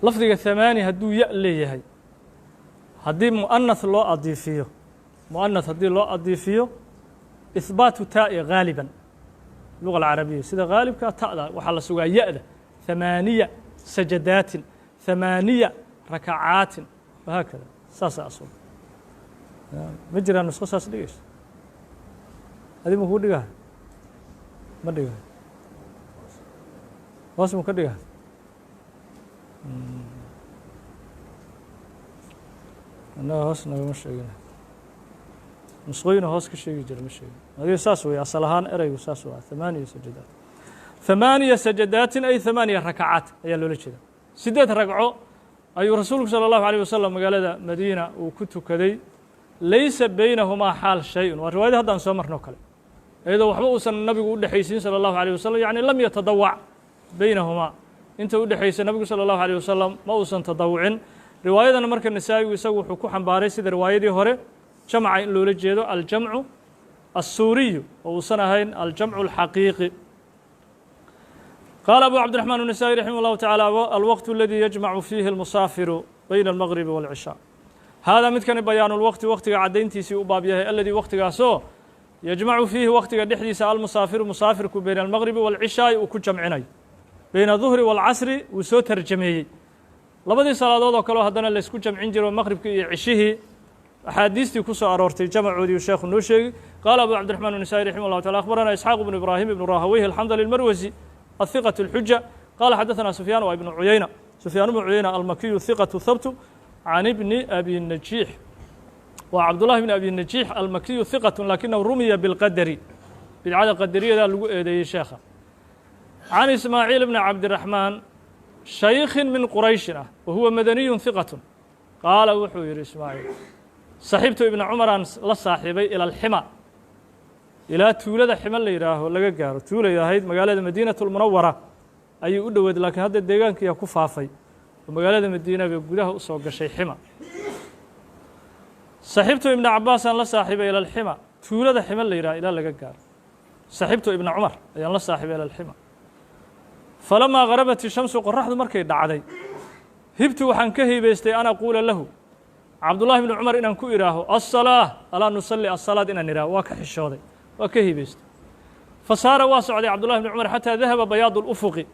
Lafdiga thamaani hadduu ya leeyahay, haddii mu'anath loo adiifiyo, mu'anath haddii loo adiifiyo, ihbaatu taa'i gaaliban luga alcarabiya, sida gaalibka ta'da waxaa la sugaa ya-da, ثamaaniya sajadaatin, ثamaaniya rakacaatin, wahaakada. Saasa asal ma jiraan nusqo saas dhigayso? Adi ma kuu dhigahay? Ma dhigahay? Hoos mu ka dhigahay? Annaga hoos nagama sheegin, nusqooyina hoos ka sheegi jira ma sheegin. Adiga saas wey, asal ahaan ereygu saas waa ثamaaniya sajadaat. ثamaaniya sajadaatin ay ثamaaniya rakacaat ayaa loola jeeda. 8 ragco ayuu rasuulku salى الlahu عalيه wasalam magaalada Madiina uu ku tukaday, laysa baynahumaa xaal shay-un. Waa riwaayadii haddaan soo marno kale, iyadoo waxba uusan nabigu u dhexaysiin salى الlahu عalيه wasalam, yacni lam yatadawac baynahumaa, inta u dhexaysa nabigu salى الlahu عalيه wasalam ma uusan tadawucin. Riwaayadana marka Nasaa'igu isagu wuxuu ku xambaaray sida riwaayadii hore, jamca in loola jeedo aljamcu الsuuriyu oo uusan ahayn aljamcu alxaqiiqi. Qaala abu Cabdiraxmaan النasaaئي raximah اllahu taعalى: alwaqt aladi yajmacu fiihi almusaafiru bayna almagribi wاlcishaa. Haadaa midkani bayaanu lwaqti, waqtiga caddayntiisii u baab yahay, aladii waqtigaasoo yajmacu fiihi, waqtiga dhexdiisa, almusaafiru, musaafirku, bayna almagribi wاlcishaa'i uu ku jamcinayo, bayna duhri wاlcasri wuu soo tarjameeyey. Labadii salaadood oo kaleo haddana laysku jamcin jiro, maqribkii iyo cishihii, axaadiistii ku soo aroortay jamacoodii uu sheekhu noo sheegi. Qaala abu Cabdiraxmaan النasaaئي raximah اllahu taala: akhbarana Isxaaq bnu Ibraahim ibnu Rahaweyh alxamdali almarwasi الثiqة الxuja, qala xadaثna Sufyaan waa ibnu Cuyayna, Sufyaan bnu Cuyayna almakiyu hiqaة habtu, can ibni abi Najiix, waa Cabdullahi bni abi Najiix almakiyu hiqaة, lakinahu rumiya bilqadari, bidcada qadariyada lagu eedeeyey sheekha, can Ismaaciil bni Cabdiraxmaan shaykhin min Qurayshin ah, wa huwa madaniyu hiqaة. Qaala wuxuu yihi Ismaaciil: saxiibtu Ibna Cumaraan la saaxiibay ila alxima, ilaa tuulada Ximo la yidhaaho laga gaaro. Tuulay ahayd, magaalada Madiinatu lmunawara ayuu u dhoweed, laakiin hadda deegaankiyaa ku faafay oo magaalada Madiina bay gudaha u soo gashay Xima. Saxiibtu Ibna Cabaasaan la saaxiibay ila alxima, Tuulada Xima la yidhaha ilaa laga gaaro. Saxibtu Ibna Cumar, ayaan la saaxibay, ila alxima. Falamaa garabat ishamsu, qoraxdu markay dhacday, hibtu, waxaan ka hiibaystay, an aquula lahu, Cabdullahi bni Cumar, inaan ku idhaaho aلsalaa, alaa nusalli asalaad, inaan idhaho waa ka xishooday, waa ka hiibaystay. Fasaara, waa socday Cabdullahi bni Cumar, xataa dahaba bayaadu اlufuqi,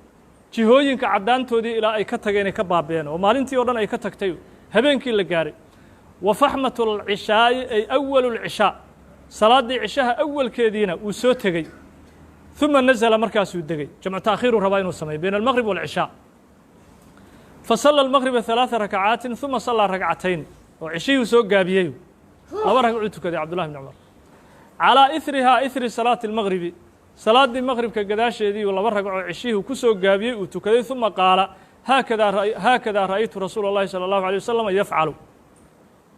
jihooyinka caddaantoodii ilaa ay ka tageen, ay ka baabeen, oo maalintii o dhan ay ka tagtay, habeenkii la gaaray. Wa faxmat alcishaa'i, ay awalu lcishaa, salaaddii cishaha awalkeediina uu soo tegey. Uma nazala, markaasuu degey. Jamcu taakhiiruu rabaa inuu sameeyo bayna almaqrib walcishaa. Fasala almaqriba ثalaaثa rakacaatin, uma sallaa ragcatayn, oo cishihii soo gaabiyey, laba ragcuu tukaday Cabdullahi bni Cumar. Calaa ihrihaa, ihri salaati اlmaqribi, salaaddii maqribka gadaasheediiuu laba ragcoo cishihii ku soo gaabiyey uu tukaday. Uma qaala: haakadaa ra'aytu rasuula اllahi salى اllahu alيه wasalam yafcalu,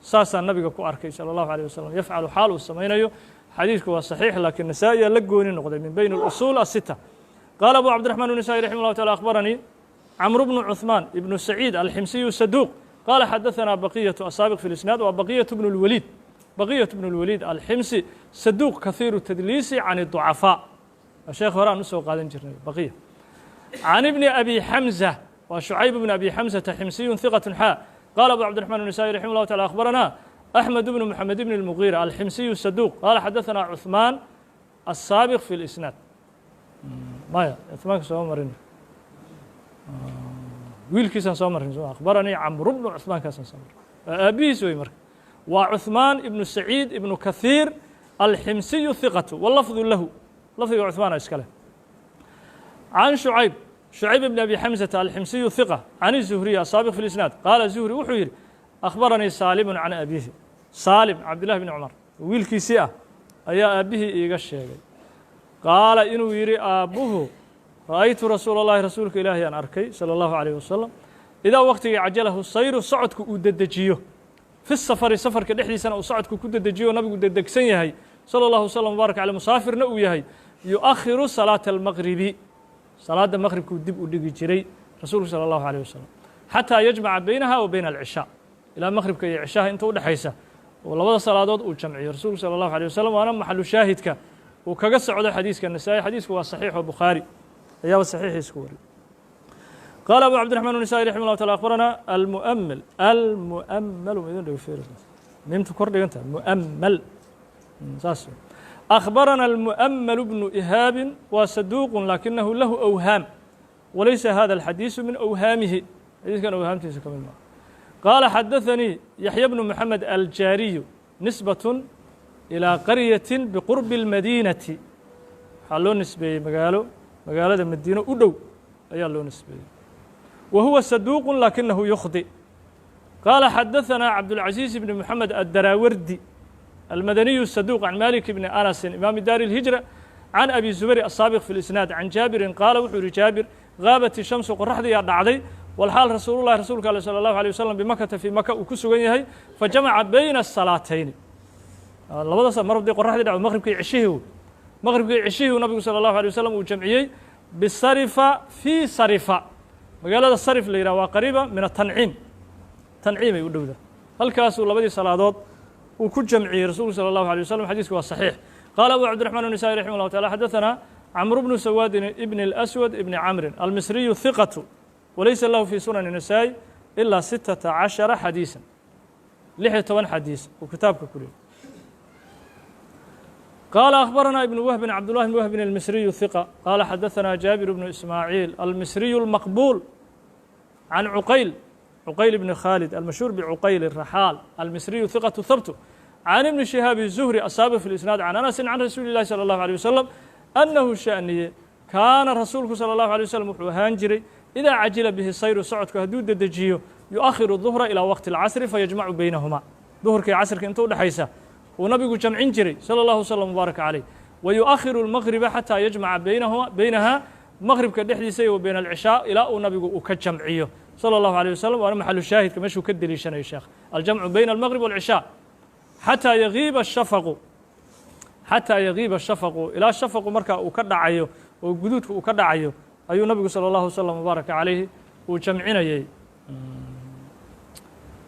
saasaan nabiga ku arkay salى اllahu alيه wasalam, yafcalu, xaal uu samaynayo. Xadiidku waa saxiix, laakiin Nasaa-iyaa la gooni noqday min bayn اlusuul asita. Qaala Abu Cabdiraxman النasaa'i raximah llahu taala: akhbaranii Camru bnu Cuثmaan ibnu Saciid Alximsiyu saduuq, qaala xadaثanaa Baqiyatu asaabiq fi lisnaad. Waa Baqiyatu bnu اlwaliid, Baqiyatu bnu اlwaliid Alximsi, saduuq kahiiru tadliisi can الducafaa. Sheekh hore aan usoo qaadan jirnay Baqiya. Can ibni Abi Xamza, waa Shucayb bn Abi Xamzata, ximsiyun hiqat xaa. Qaala Abu Cabdiraxman النasaa'i raximah llahu taala: akhbaranaa أحmed bnu Mxamed bn الmugiira Alximsiyu saduuq, qaala xadaثanaa Cuثmaan asaabiq fi اlisnaad. Maya, Cuثmaanka sooma marin, wiilkiisaan soo marin. Akhbaranii Camru bnu Cuثmaankaasaan soo marin, waa aabihiis wey. Marka waa Cuثmaan ibnu Saciid ibnu Kahiir Alximsiyu hiqatu, walafdu lahu, lafdiga Cuثmaana iska leh. Can Shucayb, Shucayb ibn Abi Xamزata Alximsiyu hiqa, can الZuhriy asaabiq fi اlisnaad. Qaala Zuhri wuxuu yidhi: akhbaranii Saalimu can abiihi. Saalim, Cabdillahi bni Cumar wiilkiisii ah, ayaa aabbihii iiga sheegay. Qaala, inuu yidhi aabbuhu: ra'aytu rasuula اllahi, rasuulka ilaahi aan arkay, salى اllahu عalيyh wasalam, idaa waqtigii cajalahu sayru, socodku uu dedejiyo, fi safari, safarka dhexdiisana uu socodku ku dedejiyo, nabigu dedegsan yahay salى اllahu waslm wbaarak caleyh, musaafirna uu yahay, yuakhiru salaata almaqribi, salaadda maqribkuu dib u dhigi jiray rasuulku salى اllahu عalيه wasalam, xataa yajmaca baynaha wa bayna alcishaa, ilaa maqribka iyo cishaha inta udhexaysa oo labada salaadood uu jamciyo rasuulku salى اllahu alيه wasalam. Waana maxalu shaahidka uu kaga socdo xadiiska Nasaa-i. Xadiisku waa saxiix oo Bukhaari ayaaba saxiixiis ku wariyey. Qaala Abu Cabdiraxman النasaa'i raximah llah taala: akhbarana almu'mel. Almu'mel ma idin dhigo? Fiir, miimtu kor dhiganta, mu'mel saas. أخbarana الmu'mل bnu إhaabi, waa saduuq lakinahu lahu أwhaam, walaysa hada الxadiiثu min أwhaamihi, xadiiskan awhaamtiisa ka mid maa. Qaala xadaثanii Yaحya bnu Moxamed Aljaariyu, nisbaة ilىa qaryaة biqurbi الmadiinati, waxaa loo nisbeeyey magaalo magaalada Madiino u dhow ayaa loo nisbeeyey. Wa huwa saduuq lakinahu yukhdi. Qaala xadaثanaa Cabdالcaزiiز bn Moxamed Addarawardi almadaniyu saduuq, can Malik bni Anasin, imaami daari اlhijra, can Abi Zubayr asaabiq fi lisnaad, can Jaabirin qaala, wuxuu yihi Jaabir: gaabat ishamsu, qoraxdiyaa dhacday, walxaal rasuululahi, rasuulka ale, salى اllahu alيه wasalam, bimakata, fii Maka uu ku sugan yahay. Fajamaca bayna asalaatayni, labada mar haddii qoraxdii dhacdo, maqribkii cishihii, maqribkii cishihii nabigu salى اllahu alيه wasalam uu jamciyey, bisarifa, fii Sarifa, magaalada Sarif la yidhah, waa qariiba min atanciim, Tanciimay u dhowda. Halkaasuu labadii salaadood uu ku jamciyey rasuulku salى اllahu alيه wasalam. Xadiisku waa saxiix. Qaala Abu Cabdiraxman النasaa'i raximah llahu taala: xadaثana Camru bnu Sawaadin ibn اlأswad ibni Camrin Almisriyu hiqatu, walaysa lahu fii sunani Nasaa'i ilaa 16 xadiisan, 16 xadiis uu kitaabka ku leeyay. Qaala akhbaranaa ibnu Wahbin, Cabdullahi bn Wahbin Almisriyu hiqa, qaala xadaثanaa Jaabir bnu Ismaaciil Almisriyu اlmaqbuul, can Cuqayl, Cuqayl bni Khaalid almashhuur bicuqayl الraxaal Almisriyu hiqatu habtu, can ibni Shihaabi Zuhri asaabiq fi lisnaad, can Anasin, can rasuuli اllahi salى اllahu alيه wasalam, annahu sha'niye kaana, rasuulku salى اllahu alيه waslm wuxuu ahaan jiray, idaa cajila bihi sayru, socodku hadduu dedejiyo, yuakhiru duhra ilaa waqti اlcasri fayajmacu beynahuma, duhurka iyo casrka inta udhexaysa uu nabigu jamcin jiray salى اllahu wslm mubaarak caleyh. Wa yuakhiru اlmaqriba xataa yajmaca baynahuma, beynaha, maqribka dhexdiisa iyo wa bayna alcishaa, ilaa uu nabigu uu ka jamciyo salى اllahu alيه wasalam. Waana maxalu shaahidka meeshuu ka deliishanayo sheekh, aljamcu bayna almaqrib walcishaa, xataa yagiiba shafaqu, xataa yagiiba shafaqu, ilaa shafaqu markaa uu ka dhacayo oo guduudka uu ka dhacayo ayuu nabigu salى اllahu wslm mubaaraka calayhi uu jamcinayey.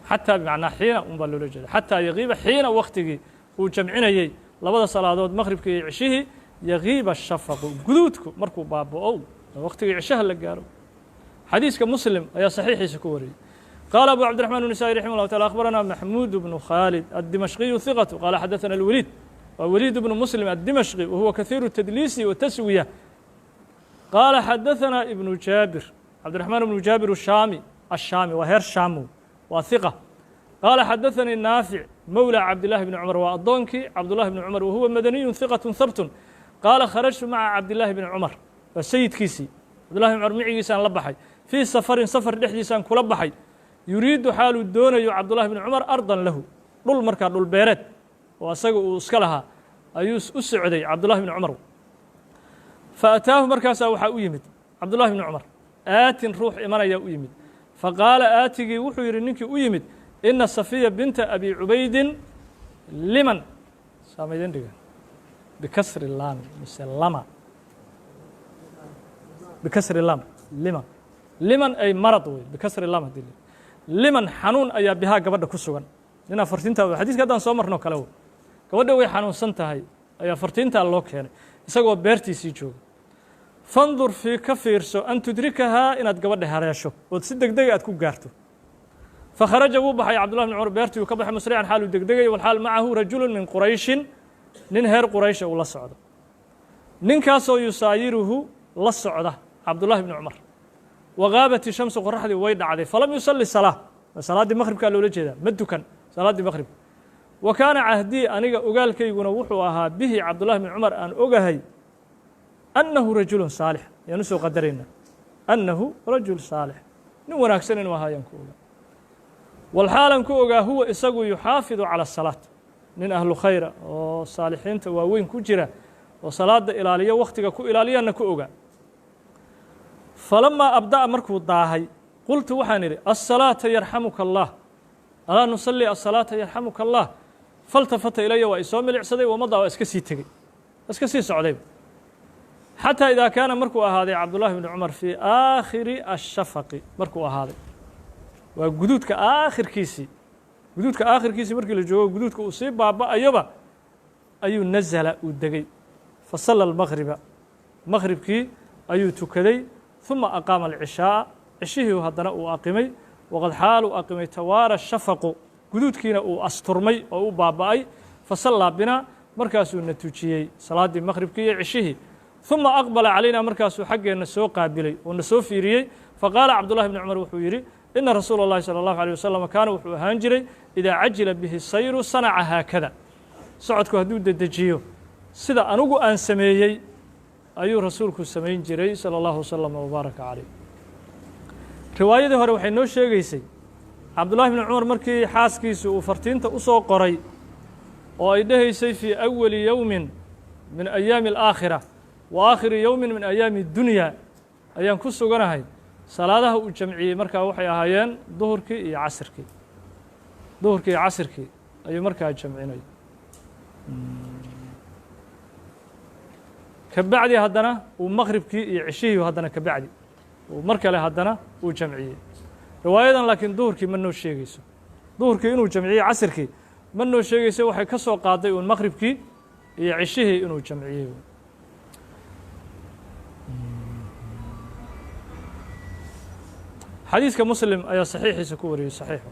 Xataa bimacnaa xiina un baa loola jeeda, xataa yagiiba, xiina waktigii uu jamcinayey Labada salaadood, maqhribkii iyo cishihii, yagiiba shafaqu, guduudku markuu baaba'o, waqtigii cishaha la gaaro. Xadiiska Muslim ayaa saxiixiisa ku wariyey. Qaala Abu Cabdiraxman النسائي raximah llahu taala: akhbarana Maxmuud bnu Khaalid addimashqiyu hiqatu, qaala xadaثana alwaliid, waa Waliid bnu Muslim addimashqi, wahuwa kahiiru tadliisi wataswiya, qaala xadaثana ibnu Jaabir, Cabdiraxmaan ibnu Jaabir shaami ashaami, waa heer shaamow, waa hiqa, qaala xadaثanii Naafic mowlى Cabdillahi bni Cumar, waa addoonkii Cabdullahi bni Cumar, wahuwa madaniyun hiqatu habtun, qaala kharajtu maca Cabdillahi bni Cumar, waa sayidkiisii Cabdullahi bni Cumar, micigiisaan la baxay, fii safarin, safar dhexdiisaan kula baxay, yuriidu, xaaluu doonayo Cabdullahi bni Cumar, ardan lahu, dhul markaa dhul beereed oo asaga uu iska lahaa ayuu u socday Cabdullahi bni Cumar. Fa ataahu, markaasaa waxaa u yimid Cabdullahi bni Cumar aatin, ruux imanaya u yimid. Faqaala aatigii, wuxuu yidhi ninkii u yimid: ina Safiya binta Abi Cubaydin liman saamaydin dhiga bikasri laam mise lama bikasri lam lima liman ay marad wey bikasri lam hadii liman xanuun ayaa bihaa gabadha ku sugan. Ninaa fartiintaa, xadiiska haddaan soo marno kale, gabadha way xanuunsan tahay ayaa fartiintaa loo keenay isagoo beertiisii jooga. Fandur fii, ka fiirso, an tudrikahaa, inaad gabadha hareesho ood si deg dega aad ku gaarto. Fakharaja, wuu baxay Cabdullah bn Cumar, beertii uu ka baxay, musrican, xaaluu degdegay, walxaal macahu rajulu min Qurayshin, nin heer Quraysha uu la socdo, ninkaasoo yusaayiruhu, la socda Cabdullahi bni Cumar. Wagaabat ishamsu, qoraxdii way dhacday. Falam yusalli salaa, salaaddii maqhribkaa loola jeedaa, ma dukan salaaddii maqhribka. Wa kaana cahdii, aniga ogaalkayguna wuxuu ahaa, bihi, Cabdullahi bni Cumar aan ogahay, annahu rajulun saalix ayaan usoo qadarayna, annahu rajul saalix, nin wanaagsan inuu ahaa ayaan ku ogaa. Walxaalan ku ogaa huwa isagu yuxaafidu cala asalaat, nin ahlu khayra oo saalixiinta waaweyn ku jira oo salaada ilaaliyo, wakhtiga ku ilaaliyaanna ku ogaa. Falamaa abda'a, markuu daahay, qultu, waxaan idhi: asalaata yarxamuka allah, alaa nusalli asalaata yarxamuka allah. Faltafata ilaya, waa isoo milicsaday, wamadaa, waa iska sii tegey, iska sii socdayba. Xataa idaa kaana, markuu ahaaday Cabdullahi bni Cumar, fii aakhiri ashafaqi, markuu ahaaday waa guduudka aakhirkiisii, guduudka aakhirkiisii markii la joogo, guduudka uu sii baaba'ayoba, ayuu nazala, uu degay. Fasalla almaqriba, maqribkii ayuu tukaday. ثuma aqaama alcishaaءa, cishihii haddana uu aqimay. Waqad xaal uu aqimay tawaara shafaqu, guduudkiina uu asturmay oo u baaba'ay. Fasallaa binaa, markaasuu na tujiyey salaaddii maqribkii iyo cishihii. ثuma aqbala calayna, markaasuu xaggeenna soo qaabilay oo na soo fiiriyey. Faqaala Cabdullahi bni Cumar, wuxuu yidhi: ina rasuula اllahi salى اllahu alيه wasalam kaana, wuxuu ahaan jiray, idaa cajila bihi sayru sanaca haakada, socodku hadduu dedejiyo sida anugu aan sameeyey ayuu rasuulku samayn jiray, salى اllahu wasalam wbaaraka calayh. Riwaayadii hore waxay noo sheegeysay Cabdullahi bni Cumar markii xaaskiisu uu fartiinta u soo qoray oo ay dhehaysay fii awali yowmin min ayaami alaakhira wa aakhiri yowmin min ayaami dunya ayaan ku suganahay. Salaadaha uu jamciyey markaa waxay ahaayeen duhurkii iyo casirkii, duhurkii iyo casirkii ayuu markaa jamcinay. Kabacdi haddana uu maqribkii iyo ceshihii haddana kabacdi uu mar kale haddana uu jamciyey. Riwaayadan laakiin duhurkii ma noo sheegeyso, duhurkii inuu jamciyey casirkii ma noo sheegeyso, waxay ka soo qaaday uun maqribkii iyo ceshihii inuu jamciyey. Xadiiska Muslim ayaa saxiixiisa ku wariyey, saxiixu.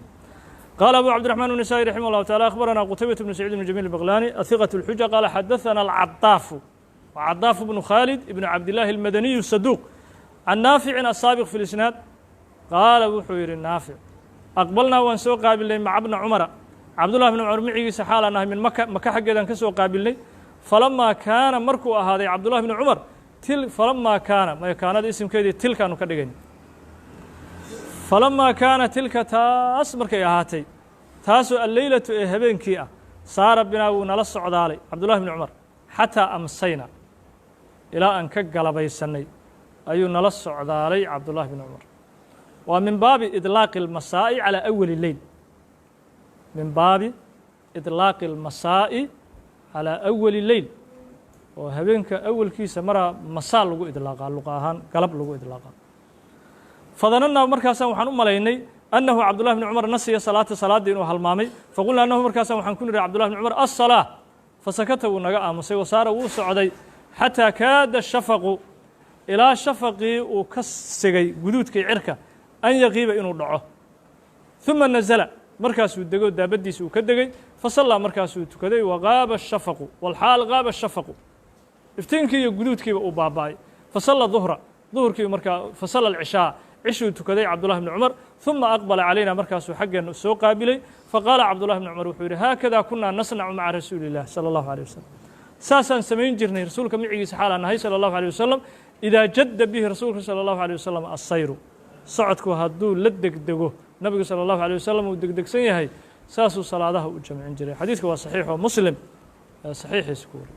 Qaala Abu Cabdiرaحman النسائي raximah الlahu taعalى: akhbarana Qutaybaة bnu Saciid bn Jamil الbaqlani ahiqaة الxuja, qaala xadaثana alcadaafu, cadaafu bnu khaalid ibn Cabdillaahi almadaniyu saduuq, can Naaficin asaabiq fi lisnaad. Qaala wuxuu yidhi Naafic: aqbalnaa, waan soo qaabilnay, maca bna Cumara, Cabdullah bni Cumar micigiisa xaalaan ahay, min Maka, Maka xaggeedaan ka soo qaabilnay. Falamaa kaana, markuu ahaaday Cabdullahi bni Cumar til, falamaa kaana maya, kaanada isimkeedii tilkaanu ka dhigayna. Falamaa kaana tilka, taas markay ahaatay, taasoo alleylatu ee habeenkii ah, saara binaa, wuu nala socdaalay Cabdullahi bni Cumar, xataa amsayna, ilaa aan ka galabaysannay ayuu nala socdaalay Cabdullahi bni Cumar. Waa min baabi idlaaqi اlmasaa'i calaa awali leyl, min baabi idlaaqi اlmasaa'i calaa awali leyl, oo habeenka awalkiisa maraa masaa lagu idlaaqaa, luqa ahaan galab lagu idlaaqaa. Fadanannaa, markaasaan waxaan u malaynay, annahu Cabdullahi bni Cumar nasiya salaata, salaaddii inuu halmaamay. Faqulnaa lahu, markaasaan waxaan ku nidhi Cabdullahi bni Cumar: aلsalaa, Fasakata, wuu naga aamusay. Wasaara, wuu socday, xataa kaada shafaqu, ilaa shafaqii uu ka sigay guduudkii cirka, an yaqiiba, inuu dhaco. ثuma nazla, markaasuu dego, daabaddiisa uu ka degay. Fasallaa, markaasuu tukaday. Waqaaba shafaqu, walxaal qaaba shafaqu, iftiinkii iyo guduudkiiba uu baaba'ay. Fasalla duhra, duhurkii markaa. Fasalla alcishaa, cishuu tukaday Cabdullahi bni Cumar. ثuma aqbala calayna, markaasuu xaggeenna soo qaabilay. Faqaala Cabdullahi bni Cumar wuxuu yidhi: haakada kunaa nasnacu maca rasuuli illah sala allahu alيه wasalam, saasaan samayn jirnay rasuulka micigiisa xaalaan nahay sala allahu alيه wasalam. Idaa jadda bihi rasuulka sala allahu alيه wasalam assayru, socodku hadduu la degdego, nabigu salى اllahu alيه wasalam uu degdegsan yahay, saasuu salaadaha u jamcin jiray. Xadiidka waa saxiix oo Muslim saxiixiisa ku wariy.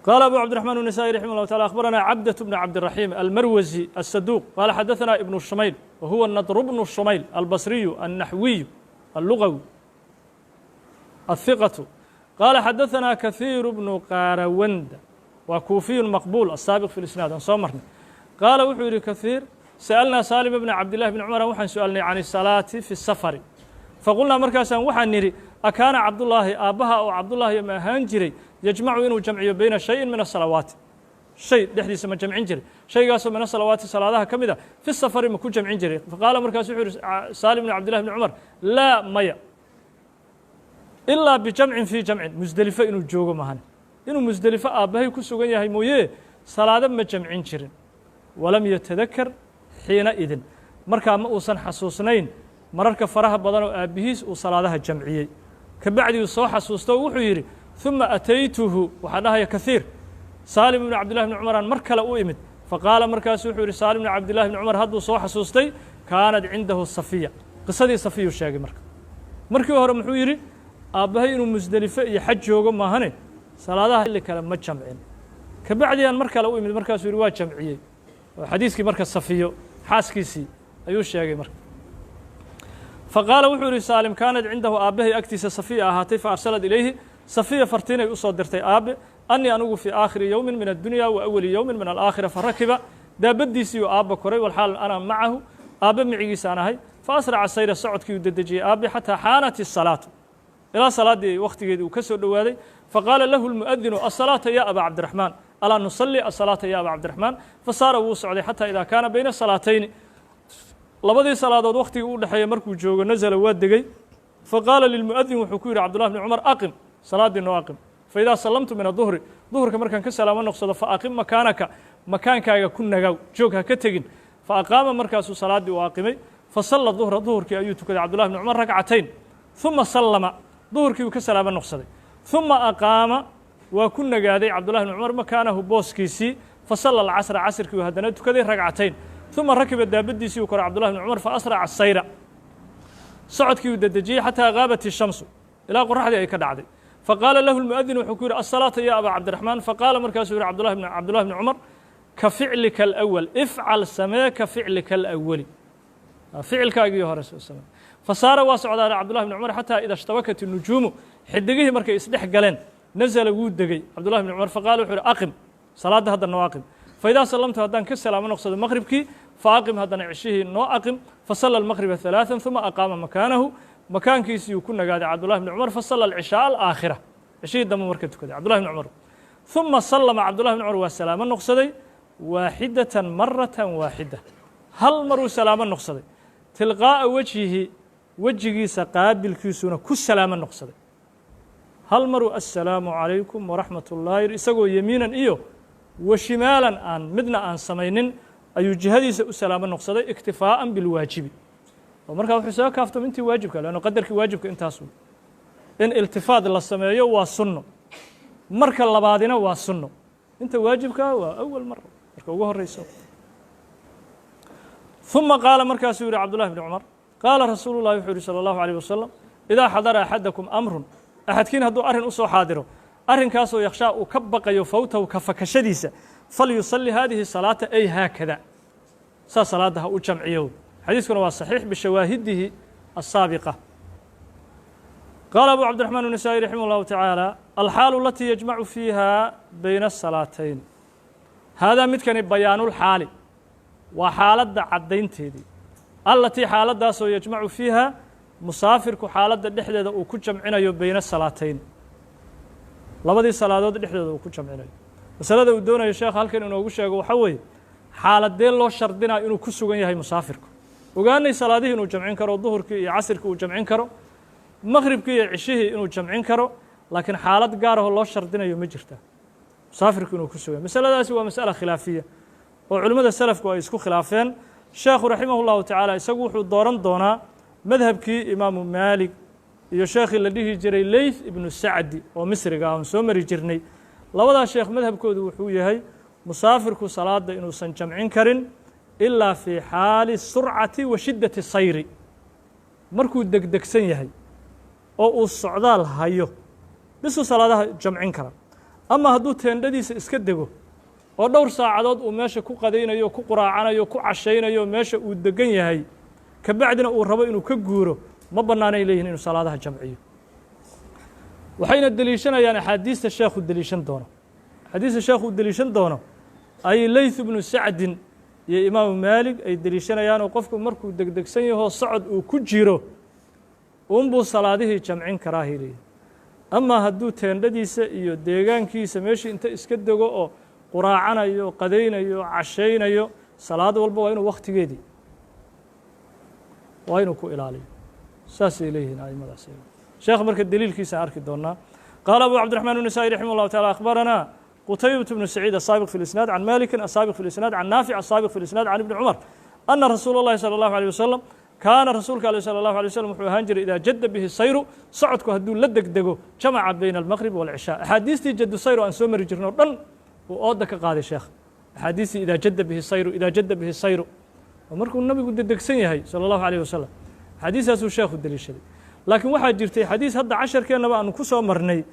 Qaala abu Cabdiرaحman النasائي raximah الlah taعala: akhbarana Cabdaة bn Cabdالraحيم almarwasi الsaduuq, qaala xadaثana ibnu Shumayl, wa huwa Nadr bnu Shumayl albasriyu الnaxwiyu allugawi الhiqaةu, qaala xadaثana kahiir bnu qaarawanda, waa kuufiyu maqbuul asaabiq fi isnaad, aan soo marnay. Qaala wuxuu yihi kahiir: sa'alnaa Saalim bna Cabdillahi bni Cumar, waxaan su-aalnay can isalaati fi safari. Faqulnaa, markaasaan waxaan nidhi: akaana Cabdullaahi, aabbaha oo Cabdullaahi, ma ahaan jiray yajmacu, inuu jamciyo, beyna shayin min asalawaati, shay dhexdiisa ma jamcin jiray, shaygaasoo min asalawaati, salaadaha ka mid a, fi safari ma ku jamcin jiray? Faqaala, markaasu wuxuu yihi Saalim bni Cabdillahi bni Cumar: laa, maya, ilaa bijamcin fii jamcin, Musdelifo inuu joogo mahan, inuu Musdelifo aabbahay ku sugan yahay mooye, salaado ma jamcin jirin. Walam yatadakar xiina idin, markaa ma uusan xasuusnayn mararka faraha badan oo aabbihiis uu salaadaha jamciyey. Kabacdi uu soo xasuusto, wuxuu yidhi: ثuma ataytuhu, waxaa dhahaya kahiir, Saalim ibni Cabdillahi bni Cumaraan mar kale u imid. Faqaala, markaasu wuxuu yidhi Saalim bni Cabdillahi bni Cumar, hadduu soo xasuustay: kaanat cindahu Safiya. Qisadii Safiyuu sheegay. Marka markii hore muxuu yidhi? Aabbahay inuu Musdelifo iyo xaj joogo maahane, salaadaha xilli kale ma jamcin. Kabacdi aan mar kale u imid, markaasuu yidhi waa jamciyey. Oo xadiiskii marka Safiyo xaaskiisii ayuu sheegay. Marka faqaala wuxuu yidhi Saalim: kaanad cindahu, aabbahay agtiisa Safiya ahaatay. Fa arsalad ilayhi, Safiya fartiinay u soo dirtay aabe: anii anugu fii aakhiri yowmin min addunya wa awali yowmin min alaakhira. Farakiba, daabaddiisiiyuu aabba koray, walxaal ana macahu, aabbe micigiisaan ahay. Fa asraca sayra, socodkii uu dedejiyey aabbe, xataa xaanat isalaatu, ilaa salaaddii wakhtigeedii uu ka soo dhowaaday. Faqaala lahu lmu'adinu: asalaata ya abaa Cabdiraxmaan, alaa nusalli asalaata ya abaa Cabdiraxmaan? Fasaara, wuu socday, xataa idaa kaana bayna salaatayni, labadii salaadood wakhtigii u dhexeeya markuu joogo, nazala, waa degey. Faqaala lilmu'adin, wuxuu ku yidhi Cabdullah bni Cumar: aqim, salaaddii noo aqim. Faidaa sallamtu min aduhri, duhurka markaan ka salaamo noqsado, fa aqim makaanaka, makaankaaga ku nagaaw, joog, ha ka tegin. Fa aqaama, markaasuu salaaddii u aqimay. Fasalla duhra, duhurkii ayuu tukaday Cabdullah bni Cumar ragcatayn. ثuma sallama, duhurkii uu ka salaamo noqsaday. ثuma aqaama, waa ku nagaaday Cabdullahi bni Cumar makaanahu, booskiisii. Fasalla alcasra, casrkii uu haddana tukaday ragcatayn. ثuma rakiba, daabaddiisii uu koray Cabdullahi bni Cumar. Fa asraca sayra, socodkii uu dedejiyey, xataa gaabat ishamsu, ilaa qoraxdii ay ka dhacday. Faqaala lahu lmu'adin, wuxuu ku yidhi: asalaata ya abaa Cabdiraxmaan. Faqaala, markaasuu yihi Cabdullahi bni Cumar: ka ficlika alأwal, ifcal, samee, ka ficlika alأwali, ficilkaagii hore soo samee. Fasaara, waa socdaa Cabdullahi bni Cumar, xataa ida ishtabakat nujuumu, xidigihii markay isdhex galeen, nazala, wuu degey Cabdullahi bni Cumar. Faqala wuxuu yidhi: aqim salaadda hadda noo aqim. Faidaa sallamtu, haddaan ka salaamo noqsado maqribkii, faaqim, haddana ceshihii noo aqim. Fasalla almaqriba ثalaaثa, ثuma aqaama makaanahu, makaankiisii uu ku nagaaday Cabdullahi bni Cumar. Fasalla alcishaaa alaakhira, ceshihii dambe marka tukaday Cabdullahi bni Cumar. ثuma sallama, Cabdullahi bni Cumar waa salaamo noqsaday, waaxidatan, maratan waaxida, hal maruu salaamo noqsaday. Tilqaa'a wejhihi, wejigiisa qaabilkiisuna ku salaamo noqsaday. Hal maruu assalaamu calaykum waraxmat ullahi, isagoo yemiinan iyo wa shimaalan aan midna aan samaynin, ayuu jihadiisa u salaamo noqsaday, iktifaa'an bilwaajibi. Oo markaa wuxuu soo kaaftam intii waajibka, leanno qadarkii waajibka intaasu. In iltifaad la sameeyo waa sunno, marka labaadina waa sunno. Inta waajibkaa waa awal mara, marka ugu horeyso. ثuma qaala, markaasuu yihi Cabdullahi bni Cumar: qaala rasuulu llahi, wuxuu yihi salى اllahu عalيه wasalam: idaa xadara axadakum amrun, axadkiin hadduu arrin u soo xaadiro, arrinkaasoo yakhshaa, uu ka baqayo, fawtahu, ka fakashadiisa, falyusalli haadihi salaata, ay haakada, saa salaadda ha u jamciyo. Xadiiskuna waa saxiix bishawaahidihi asaabiqa. Qaala abu Cabdiraxmaan النasaaئي raximah اllahu tacaala: alxaalu alatii yajmacu fiiha bayna asalaatayn. Haadaa midkani bayaanulxaali, waa xaaladda caddaynteedii, allatii, xaaladdaasoo, yajmacu fiiha, musaafirku xaaladda dhexdeeda uu ku jamcinayo, bayna salaatayn. Labadii salaadood dhexdooda uu ku jamcinayo. Masalada uu doonayo sheekh halkan inoogu sheego waxaa weeye, xaaladee loo shardinaa inuu ku sugan yahay musaafirku? Ogaanay salaadihii inuu jamcin karo, duhurkii iyo casirkii uu jamcin karo, maqhribkii iyo cishihii inuu jamcin karo, laakiin xaalad gaarahoo loo shardinayo ma jirta musaafirku inuu ku sugan yahay? Masaladaasi waa mas'ala khilaafiya oo culimmada salafku ay isku khilaafeen. Sheekhu raximah llahu tacaala isagu wuxuu dooran doonaa madhabkii Imaamu Maalik iyo sheekhii la dhihi jiray Leyth Ibnu Sacdi oo Misriga ah oon soo mari jirnay. Labadaa sheekh madhabkoodu wuxuu yahay musaafirku salaada inuusan jamcin karin ilaa fii xaali surcati wa shiddati sayri, markuu degdegsan yahay oo uu socdaal hayo bisuu salaadaha jamcin kara. Ama hadduu teendhadiisa iska dego oo dhowr saacadood uu meesha ku qadaynayo, ku quraacanayo, ku cashaynayo, meesha uu degan yahay, kabacdina uu rabo inuu ka guuro, ma bannaanay leeyihin inuu salaadaha jamciyo. Waxayna deliishanayaan axaadiista sheekhu deliishan doono. Axaadiista sheekhu uu deliishan doono ay Leyth ibnu Sacdin iyo Imaamu Maalik ay deliishanayaanoo qofku markuu degdegsan yahoo socod uu ku jiro unbuu salaadihii jamcin karaa leeyihin. Ama hadduu teendhadiisa iyo deegaankiisa meeshii inta iska dego oo quraacanayo, qadaynayo, cashaynayo, salaad walba waa inuu wakhtigeedii waa inuu ku ilaaliyo, saasay leeyihiin aimadaas. Sheekh marka deliilkiisaan arki doonaa. Qaala Abu Cabdiraxman النasaaئي raximah اllahu taعala: akhbaranaa Qutaybaة bnu Saciid asaabiq fi lisnaad, can Malikin asaabiq fi lisnaad, can Naafic asaabiq fi lisnaad, can Ibni Cumar ana rasuula اllahi salى اllahu alيه wasalam kaana, rasuulka ale salى اllahu alay waslm wuxuu ahaan jiray, idaa jadda bihi sayru, socodku hadduu la degdego, jamaca bayna almaqrib walcishaa. Axaadiistii jaddu sayru aan soo mari jirno o dhan uu ooda ka qaaday sheekh. Axaadiistii idaa jadda bihi sayru, idaa jadda bihi sayru, oo markuu nabigu degdegsan yahay salى اllahu alayh wasalam, axaadiistaasuu sheekhu deliishaday. Laakiin waxaa jirtay xadiis hadda casharkeennaba aanu ku soo marnay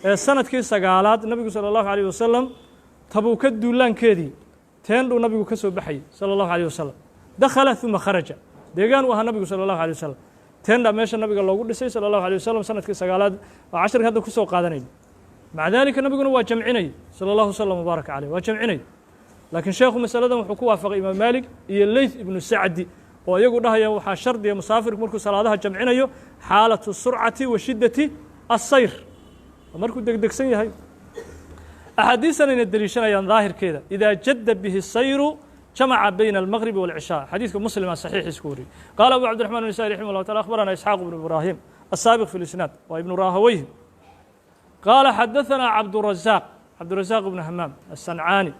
ee sanadkii 9aad nabigu salى اllahu alayh wasalam Tabuuka duulaankeedii teendhuu nabigu ka soo baxayey salى اllahu alayh wasalam. Dakhala uma kharaja, deegaan uu ahaa nabigu salى اllahu alay wasalam, teendha meesha nabiga loogu dhisay salى اllahu alay wasalam sanadkii 9aad oo casharka hadda kusoo qaadanayno. Maca daalika nabiguna waa jamcinay salى اllahu wasalam wbaaraka caleyh, waa jamcinay. Laakiin sheekhu masaladan wuxuu ku waafaqay Imaam Maalik iyo Leyth Ibnu Sacdi oo iyagu dhahaya waxaa shardiga musaafirku markuu salaadaha jamcinayo xaalatu surcati wa shiddati asayr, markuu degdegsan yahay. Axaadiisanayna deliishanayaan daahirkeeda: idaa jadda bihi sayru jamaca bayna almaqribi walcishaa. Xadiiska Muslima saxiixiis ku wariyey. Qaala Abu Cabdiraxman النasai raximah llah taala: akhbarana Isxaaq bnu Ibraahim asaabiq fi lisnaad, waa Ibnu Raahaweyh, qaala xadaثana Cabdurazaaq, Cabdurazaaq ibnu Hamaam aلsancaani,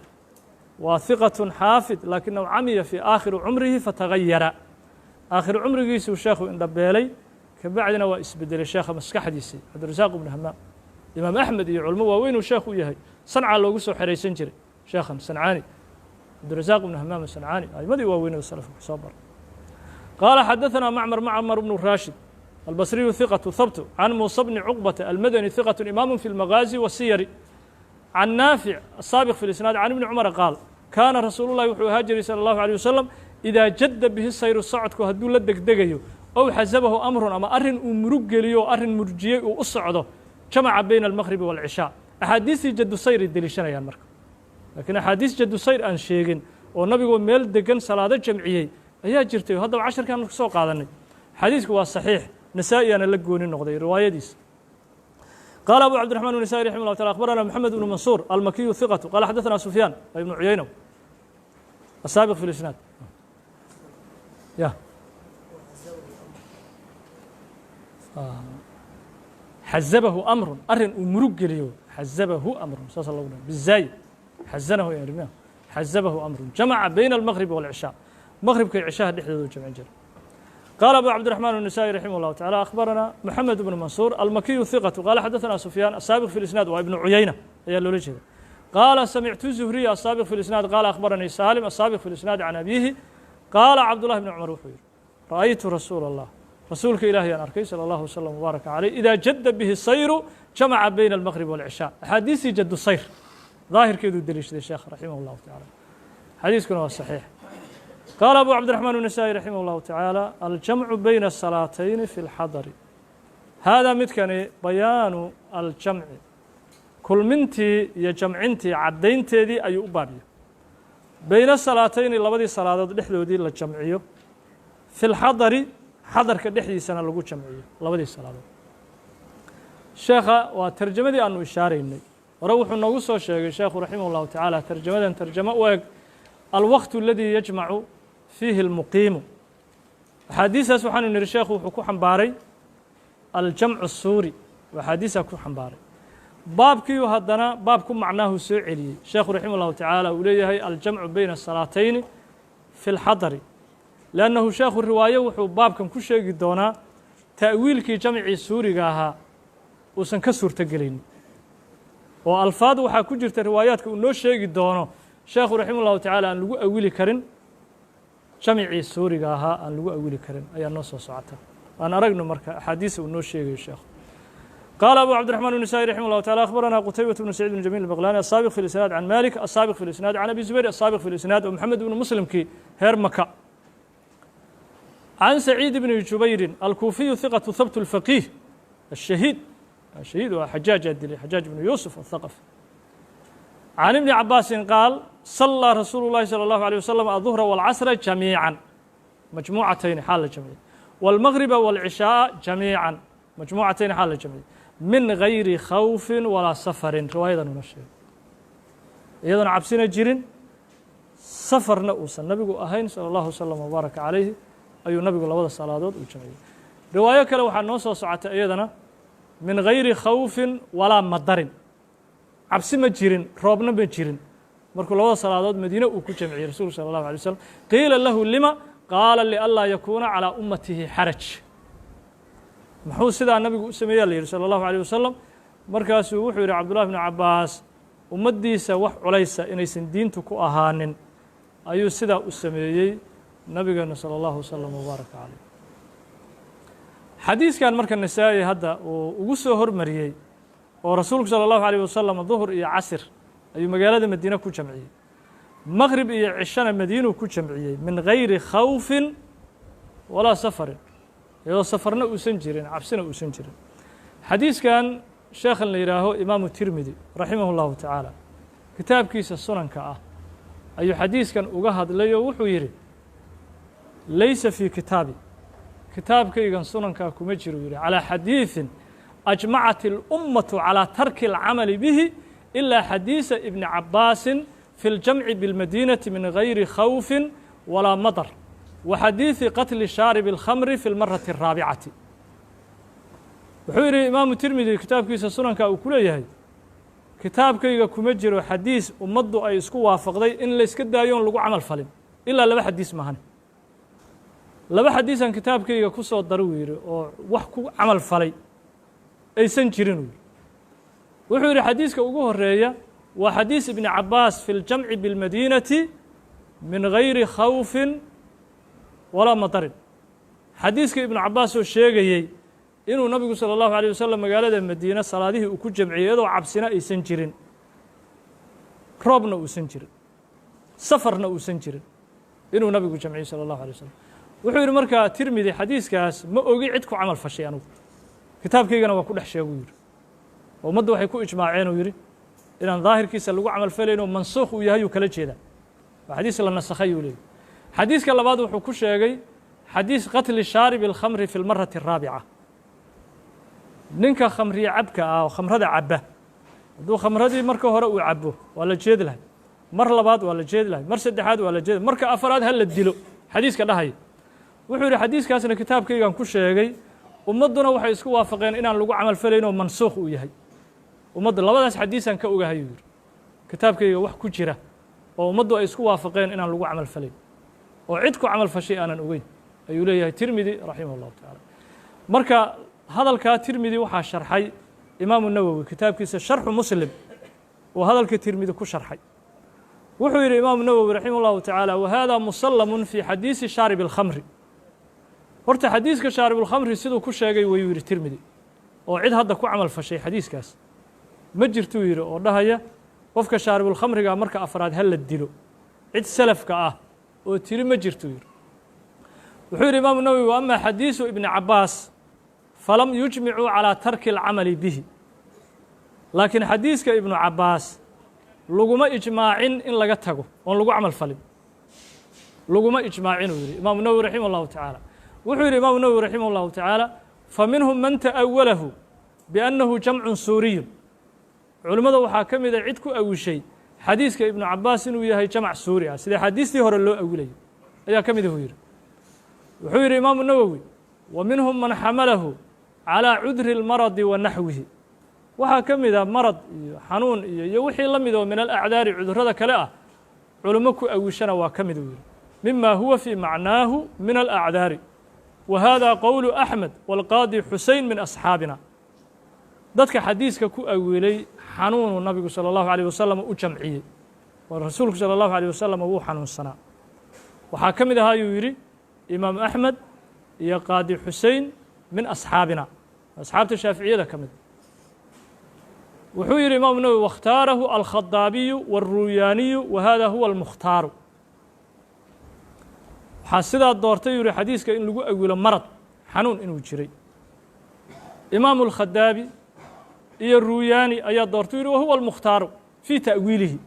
waa hiqaة xaafid, laakinahu camiya fii aakhiri cumrihi fatagayara. Aakhir cumrigiisuu sheekhu indhabeelay, kabacdina waa isbedelay sheekha maskaxdiisii. Cabdirasaaq ibnu Hamaam Imaam Axmed iyo culmo waaweynuu sheekh u yahay. Sancaa loogu soo xeraysan jiray sheekhan Sancaani, Cabdirasaaq ibnu Hamaam asancaani, aimadii waaweynada salafka soo baray. Qaala xadaثana Macmar, Macmar bnu Raashid albasriyu, hiqatu habtu, can Muusa bni Cuqbata almadani, hiqatu imaamu fi lmagaazi wasiyari, can Naafic asaabiq fi lisnaad, can Ibni Cumara qaal: kaana rasuulu llahi wuxuu ahaa jiray salى اllahu alيه wasalam, idaa jadda bihi sayru, socodku hadduu la degdegayo, ow xasabahu amrun, ama arrin uu murug geliyo o arrin murjiyey uu u socdo, jamaca bayna almaqribi walcishaa. Axaadiistii jaddu sayray deliishanayaan marka. Laakiin axaadiis jaddu sayr aan sheegin oo nabigoo meel degan salaado jamciyey ayaa jirtay, haddaba casharkaan ku soo qaadanay. Xadiisku waa saxiix, Nasaa-iyaana la gooni noqday riwaayadiisa. Qaala Abu Cabdiraxman النasai raximah llah taala: akhbarana Moxamed ibnu Mansuur almakiyu hiqatu, qala xadaثana Sufyaan, waa Ibnu Cuyaynow asaabiq fi lisnaad ya. Xazabahu amrun, arrin uu murug geliyo, xazabahu amrun saasa logu dha bizaayi, xazanahu yarmiya, xazabahu amrun, jamaca bayna almaqribi walcishaa, maqribka iyo cishaha dhexdoodu jamcin jiray. Qaala Abu Cabdiraxman النasaaئي raximah اllahu taعala: akhbarana Moxamed bnu Mansuur almakiyu hiqatu, qala xadaثana Sufyaan asaabiq fi lisnaad, waa Ibnu Cuyayna ayaa loola jeeda, qaala samictu Zuhriya asaabiq fi lisnaad, qaala akhbaranii Saalim asaabiq fi lisnaad, can abiihi qaala Cabdullahi bni Cumar wuxuu yihi: ra'aytu rasuula allah, rasuulka ilahi aan arkay salى اllahu waslm wbaaraka caleyh, idaa jadda bihi sayru jamaca bayna almaqrib walcishaa. Axaadiistii jaddu sayr daahirkeeduu deliishaday sheekh raximah اllahu taعala. Xadiiskuna waa saxiix. Qaala Abu Cabdiraxmaan النasaaئي raximah اllahu taعaalى: aljamcu bayna salaatayni fi اlxadari. Haadaa midkani bayaanu aljamci, kulmintii iyo jamcintii caddaynteedii ayuu u baabiyay, bayna salaatayni, labadii salaadood dhexdoodii la jamciyo, fi lxadari, xadarka dhexdiisana lagu jamciyo labadii salaadood. Sheekha waa tarjamadii aanu ishaaraynay hore wuxuu noogu soo sheegay sheekhu raximah اllahu tacaala tarjamadan tarjamo u eg alwaqtu aladii yajmacu fiihi اlmuqiimu. Axaadiistaas waxaanu nihi sheekhu wuxuu ku xambaaray aljamcu الsuuri, axaadiisaa ku xambaaray. Baabkiiu haddana baab ku macnaahu soo celiyey sheekhu raximah اllahu tacaala, uu leeyahay aljamcu bayna asalaatayni fi اlxadari, liannahu sheekhu riwaayo wuxuu baabkan ku sheegi doonaa ta'wiilkii jamcii suuriga ahaa uusan ka suurto gelaynin, oo alfaad waxaa ku jirta riwaayaadka uu noo sheegi doono sheekhu raximah اllahu tacaala aan lagu awili karin jamcii suuriga ahaa, aan lagu awili karin ayaa noo soo socota. Aan aragno marka axaadiisa uu noo sheegayo sheekhu. قال أبو عبد الرحمن النسائي رحمه الله تعالى: أخبرنا قتيبة بن سعيد بن جميل البغلاني السابق في الإسناد عن مالك السابق في الإسناد عن أبي زبير السابق في الإسناد ومحمد بن مسلم كي هير مكة عن سعيد بن جبير الكوفي ثقة ثبت الفقيه الشهيد الشهيد وحجاج الدلي حجاج بن يوسف الثقفي عن ابن عباس قال: صلى رسول الله صلى الله عليه وسلم الظهر والعصر جميعا مجموعتين حال الجميع، والمغرب والعشاء جميعا مجموعتين حال الجميع، من غير خوف ولا سفر. Riwaayadan una sheegay iyadoona cabsina jirin, safarna uusan nabigu ahayn salى اllahu wasalam wbaaraka calayhi, ayuu nabigu labada salaadood uu jamciyey. Riwaayo kale waxaa noo soo socota iyadana min gayri khawfin walaa madarin, cabsi ma jirin, roobna ma jirin markuu labada salaadood madiine uu ku jamciyey rasulku salى اllahu alay waslm. Qiila lahu: lima? Qaala: lianlaa yakuuna calىa ummatihi xaraj. Muxuu sidaa nabigu u sameeya la yidhi salى اllahu alيه wasalam? Markaasuu wuxuu yidhi Cabdullahi bnu Cabaas, ummaddiisa wax culaysa inaysan diintu ku ahaanin ayuu sidaa u sameeyey nabigeenu salى اllahu wasalam wbaaraka caleyh. Xadiiskan marka Nasaa-i hadda uu ugu soo hormariyey oo rasuulku salى اllahu alيyh wasalam duhur iyo casir ayuu magaalada Madiine ku jamciyey, maqrib iyo cishana Madiinuu ku jamciyey, min gayri khawfin walaa safarin, iyadoo safarna uusan jirin, cabsina uusan jirin. Xadiiskan sheekhan la yidhaaho Imaamu Tirmidi raximah اllahu tacaala kitaabkiisa sunanka ah ayuu xadiiskan uga hadlay oo wuxuu yidhi: laysa fii kitaabi, kitaabkaygan sunankaa kuma jiro, yidhi, calىa xadiiثin ajmacat اlummatu calىa tarki اlcamali bihi ilaa xadiisa ibni Cabaasin fi اljamci biاlmadiinati min gayri khawfin walaa madar wa xadiiثi qatli shaarib اlkhamri fi اlmarati الraabicati. Wuxuu yidhi Imaamu Tirmidi kitaabkiisa sunanka uu ku leeyahay, kitaabkayga kuma jiro xadiis ummaddu ay isku waafaqday in layska daayo on lagu camal falin ilaa laba xadiis mahane. Laba xadiisaan kitaabkayga ku soo dara, uu yidhi, oo wax ku camal falay aysan jirin, uu yidhi. Wuxuu yidhi xadiiska ugu horeeya waa xadiis ibni Cabaas fi اljamci biاlmadiinati min gayri khawfin walaa madarin, xadiiska Ibnu Cabaas oo sheegayey inuu nabigu salى اllahu alيه wasalam magaalada Madiine salaadihii uu ku jamciyey iyadoo cabsina aysan jirin, roobna uusan jirin, safarna uusan jirin, inuu nabigu jamciyey salى اllahu alay wasalam. Wuxuu yidhi markaa Tirmidi, xadiiskaas ma ogi cid ku camal fashay anugu, kitaabkaygana waa ku dhex sheeguu yidhi. Oo ummadda waxay ku ijmaaceen, uu yidhi, inaan daahirkiisa lagu camal falayn oo mansuukh uu yahay uu kala jeedaa, waa xadiis la nasakhay uu leeyahy. Xadiiska labaad wuxuu ku sheegay xadiis qatli shaarib اlkhamri fi اlmarati الraabica, ninka khamriye cabka ah oo khamrada cabba, hadduu khamradii marka hore uu cabo waa la jeedi lahay, mar labaad waa la jeedi lahay, mar saddexaad waa la jeedi, marka afaraad ha la dilo, xadiiska dhahaya. Wuxuu yidhi xadiiskaasna kitaabkaygan ku sheegay, ummadduna waxay isku waafaqeen inaan lagu camal falayn oo mansuukh uu yahay. Ummadda labadaas xadiisaan ka ogahay, uu yidhi, kitaabkayga wax ku jira oo ummaddu ay isku waafaqeen inaan lagu camal falayn oo cid ku camal fashay aanan ogeyn, ayuu leeyahay Tirmidi raximah اllahu tacaala. Marka hadalkaa Tirmidi waxaa sharxay Imaamu Nawowi kitaabkiisa Sharxu Muslim uu hadalka Tirmidi ku sharxay. Wuxuu yidhi Imaamu Nawowi raximah اllahu tacaala: wahada musallamun fi xadiisi shaarib اlkhamri. Horta xadiiska shaaribulkhamri siduu ku sheegay wayuu yidhi Tirmidi, oo cid hadda ku camal fashay xadiiskaas ma jirtuu yidhi oo dhahaya qofka shaaribulkhamriga marka afraad ha la dilo, cid salafka ah oo tiri ma jirtuu yidhi. Wuxuu yidhi Imaamu Nawowi: wa ama xadiisu ibni Cabaas falam yujmicuu calىa tarki اlcamali bihi, laakiin xadiiska Ibnu Cabaas laguma ijmaacin in laga tago oon lagu camal falin, laguma ijmaacin, uu yidhi Imaamu Nawowi raximah اllahu tacaala. Wuxuu yidhi Imaamu Nawowi raximah اllahu tacaala: faminhum man ta'awalahu. biannahu jamcun suuriyun. Culimmada waxaa ka mida cid ku awishay xadiiska Ibnu Cabaas inuu yahay jamc suuri ah, sida xadiistii hore loo awilayo ayaa ka mid ahu yidhi. Wuxuu yidhi Imaamu Nawowi: wa minhum man xamalahu calىa cudri اlmaradi wa naxwihi. Waxaa ka mida marad iyo xanuun iyo wixii la mid oo min alacdaari, cudurrada kale ah, culimo ku awishana waa ka mid uu yidhi, mima huwa fii macnaahu min alacdaari. Wa hada qowlu Axmed wاlqaadi Xusein min asxaabina. Dadka xadiiska ku awilay xanuunuu nabigu salى اllahu alيه wasalam u jamciyey oo rasuulku salى اllahu alيه wasalam wuu xanuunsanaa, waxaa ka mid ahaa yuu yidhi Imaam Axmed iyo Qaadi Xusein min asxaabina, asxaabta Shaaficiyada ka mid. Wuxuu yidhi Imaamu Nawowi: waاkhtaarahu alkhadaabiyu wاlruuyaaniyu, wa hada huwa almukhtaaru. Waxaa sidaa doortay yuu yihi xadiiska in lagu awilo marad, xanuun inuu jiray, Imaamu Alkhadaabi iyo Ruuyaani ayaa doortay yidhi, wa huwa almukhtaaru fii ta'wiilihi.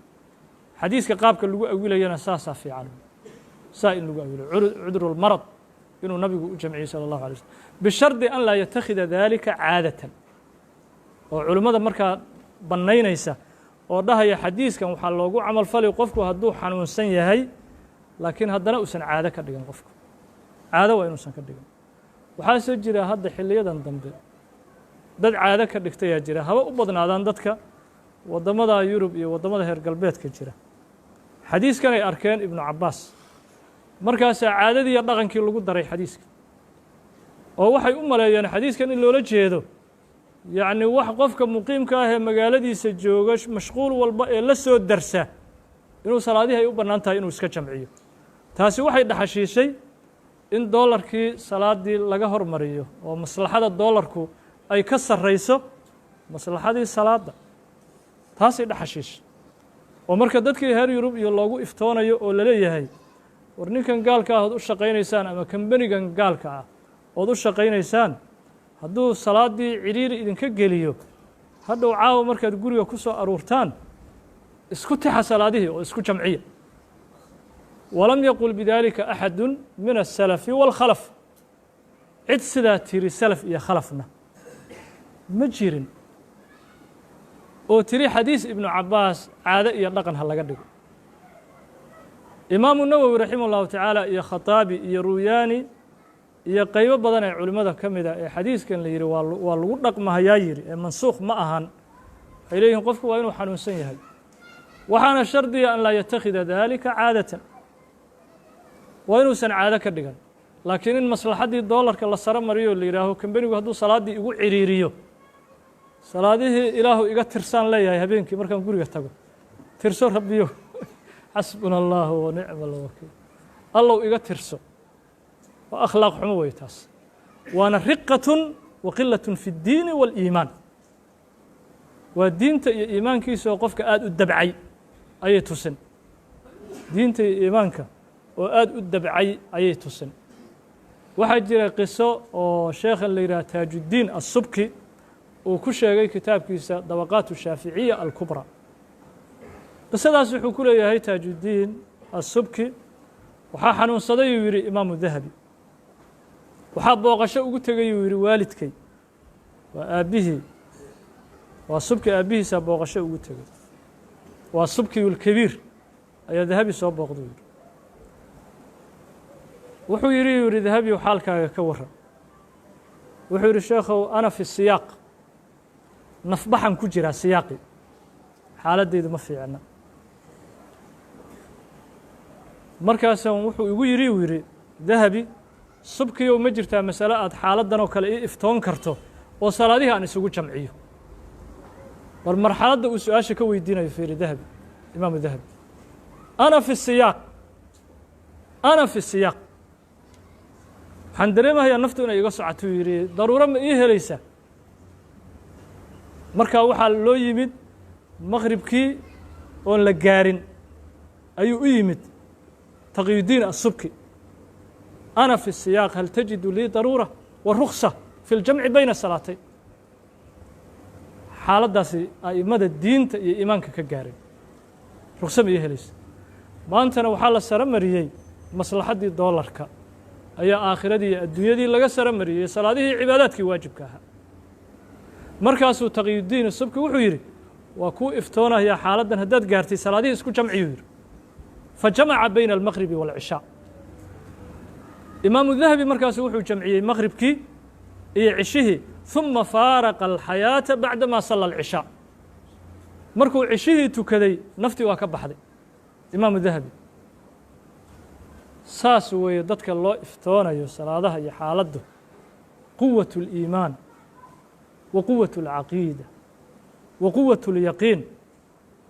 Xadiiska qaabka lagu awilayana saasaa fiican, saa in lagu awilo cudrulmarad inuu nabigu u jamciyey salى اllahu alay slm, bishardi an laa yattakhida dalika caadatan. Oo culimmada markaa bannaynaysa oo dhahaya xadiiskan waxaa loogu camal fali qofku hadduu xanuunsan yahay, laakiin haddana uusan caado ka dhigan, qofku caado waa inuusan ka dhigan. Waxaase jira hadda xilliyadan dambe dad caado ka dhigtayaa jira, haba u badnaadaan dadka waddamada Yurub iyo waddamada heer galbeedka jira. Xadiiskanay arkeen Ibnu Cabaas, markaasaa caadadii iyo dhaqankii lagu daray xadiiska, oo waxay u maleeyeen xadiiskan in loola jeedo yacni wax qofka muqiimka ah ee magaaladiisa jooga mashquul walba ee la soo darsa inuu salaadihii ay u bannaan tahay inuu iska jamciyo. Taasi waxay dhaxashiishay in doolarkii salaadii laga hormariyo, oo maslaxada doolarku ay ka sarrayso maslaxadii salaadda. Taasay dhaxashiishay, oo marka dadkii heer Yurub iyo loogu iftoonayo oo laleeyahay: war ninkan gaalka ah ood u shaqaynaysaan ama kambanigan gaalka ah ood u shaqaynaysaan, hadduu salaaddii cidhiiri idinka geliyo, hadhow caawa markaad guriga ku soo aruurtaan isku tixa salaadihii oo isku jamciya. Walam yaqul bidaalika axadu min asalafi wاlkhalaf. Cid sidaa tiri salaf iyo khalafna ma jirin oo tiri xadiis Ibnu Cabaas caado iyo dhaqan ha laga dhigo. Imaamu Nawowi raximah اllahu tacaala iyo Khataabi iyo Ruuyaani iyo qaybo badan ee culimmada ka mida ee xadiiskan la yidhi waa lagu dhaqmahayaa yidhi ee mansuukh ma ahan, waxay leeyihin qofku waa inuu xanuunsan yahay, waxaana shardiga an laa yattakhida dalika caadatan, waa inuusan caado ka dhigan. Laakiin in maslaxaddii doolarka la saro mariyo, la yidhaaho kambenigu hadduu salaaddii igu ciriiriyo, salaadihii Ilaahu iga tirsaan leeyahay, habeenkii markaan guriga tago tirso Rabbiyo, xasbuna allahu wa nicma alwakiil, Allow iga tirso, waa akhlaaq xumo wey taas, waana riqatun wa qilatun fi اddiini waاliimaan. Waa diinta iyo iimaankiisa oo qofka aada u dabcay ayay tusin, diinta iyo iimaanka oo aada u dabcay ayay tusin. Waxaa jira qiso oo sheekhan la yidhaha Taajuddiin Asubki uu ku sheegay kitaabkiisa Dabaqaat Shaaficiya Alkubra. Qisadaas wuxuu ku leeyahay Taajuddiin Asubki: waxaa xanuunsaday uu yidhi Imaamu Dahabi, waxaa booqasho ugu tegay uu yidhi waalidkay, waa aabbihii, waa Subki aabbihiisaa booqasho ugu tegey, waa Subkiyulkabiir ayaa Dahabi soo booqday yidhi. Wuxuu yidhi Dahabiyow, xaalkaaga ka warran. Wuxuu yidhi: sheekhow, ana fi siyaaq, nafbaxan ku jiraa, siyaaqi xaaladdaydu ma fiicna. Markaasan wuxuu igu yidhi uu yidhi Dahabi: Subkiyow, ma jirtaa masale aad xaaladdan oo kale ii iftoon karto oo salaadihii aan isugu jamciyo? Bal marxaladda uu su-aasha ka weydiinayo fiiri Dahabi, Imaamu Dahabi: ana fi siyaaq, ana fi siyaaq, waxaan dareemahayaa naftu inay iga socotuu yidhi, daruuro ma ii helaysaa? Markaa waxaa loo yimid maqribkii oon la gaarin ayuu u yimid Taqiyudiin Asubki: ana fi siyaaq, hal tajidu lii daruura wa ruksa fi ljamci bayna salaatayn? Xaaladdaasi a'imada diinta iyo iimaanka ka gaareen, ruksa ma ii helaysa? Maantana waxaa la saro mariyey maslaxaddii doolarka ayaa aakhiradii iyo adduunyadii laga saro mariyey salaadihii cibaadaadkii waajibka ahaa. Markaasuu Taqiyudiin Subki wuxuu yidhi, waa kuu iftoonayaa xaaladdan haddaad gaartay, salaadihii isku jamciyuu yidhi. Fajamaca bayna almaqribi waalcishaa. Imaamu Dahabi markaasu wuxuu jamciyey maqribkii iyo cishihii. ثuma faaraqa alxayaata bacdama sala alcishaa. Markuu cishihii tukaday, naftii waa ka baxday Imaamu Dahabi. Saas weeye dadka loo iftoonayo salaadaha iyo xaaladdu, quwaة اliimaan wa quwaة اlcaqiida wa quwaة اlyaqiin,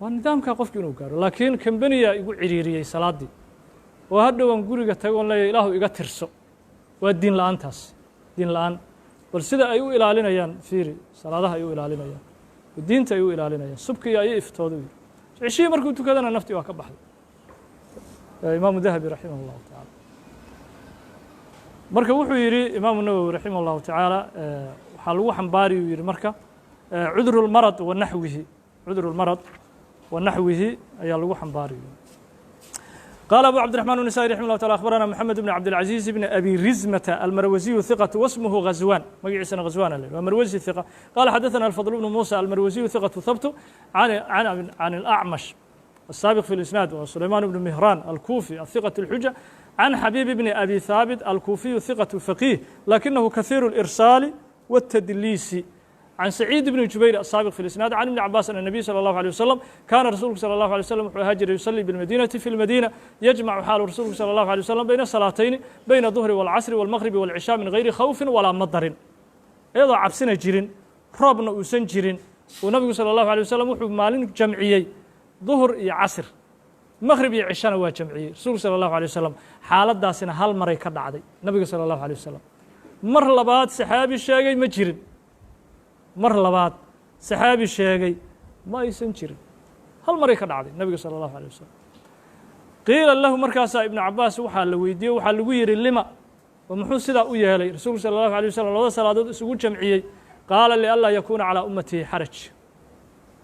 waa nidaamkaa qofki inuu gaaro. Laakiin kambaniyaa igu ciriiriyey salaaddii oo hadhowan guriga tagoon leeya, Ilaahu iga tirso, waa diin la-aantaas, diin la-aan. Bal sida ay u ilaalinayaan fiiri, salaadaha ay u ilaalinayaan, diinta ay u ilaalinayaan. Subkiga ayay iftooda u yidhi, cishihii markuu tukadana naftii waa ka baxday Imaamu Dahabi raximah اllahu tacaala. Marka wuxuu yidhi Imaamu Nawowi raximah اllahu tacaala, waxaa lagu xambaari uu yidhi marka cudru lmarad wa naxwihi, cudru lmarad wa naxwihi ayaa lagu xambaariy. قال أبو عبد الرحمن النسائي رحمه الله تعالى: أخبرنا محمد بن عبد العزيز بن أبي رزمة المروزي ثقة، واسمه غزوان، مجيسنا غزوان ومروزي ثقة، قال حدثنا الفضل بن موسى المروزي ثقة ثبت، عن الأعمش السابق في الإسناد وسليمان بن مهران الكوفي الثقة الحجة، عن حبيب بن أبي ثابت الكوفي ثقة فقيه لكنه كثير الإرسال والتدليس، عن سعيد بن جبير السابق في الإسناد، عن ابن عباس أن النبي صلى الله عليه وسلم كان رسولك صلى الله عليه وسلم wuxuu ahaa jiray يصلي بالمدينة في المدينة، يجمع xaal رasuulku صلى الله عليه وسلم بين الصلاتين، بين الظهر والعصر والمغرب والعشاء، من غير خوف ولا مطر. Iyadoo cabsina jirin, roobna uusan jirin, uu nabigu salى الlahu عليه wasalam wuxuu maalin jamciyey duhur iyo casr, maqrib iyo cishana waa jamciyey rasuulku salى الlahu عليه wasalam. Xaaladaasina hal maray ka dhacday nabiga salى الlahu عليه wasalam. Mar labaad saxaabi sheegay ma jirin, mar labaad saxaabi sheegay ma aysan jirin. Hal maray ka dhacday nabiga salى الlahu عليه wasalam. Qiila lahu, markaasaa Ibnu Cabaas waxaa la weydiiyey, waxaa lagu yihi, lima oo muxuu sidaa u yeelay rasuulku salى الlahu عليه wasalam, labada salaadood isugu jamciyey? Qaala lianlaa yakuuna calىa ummatihi xaraj,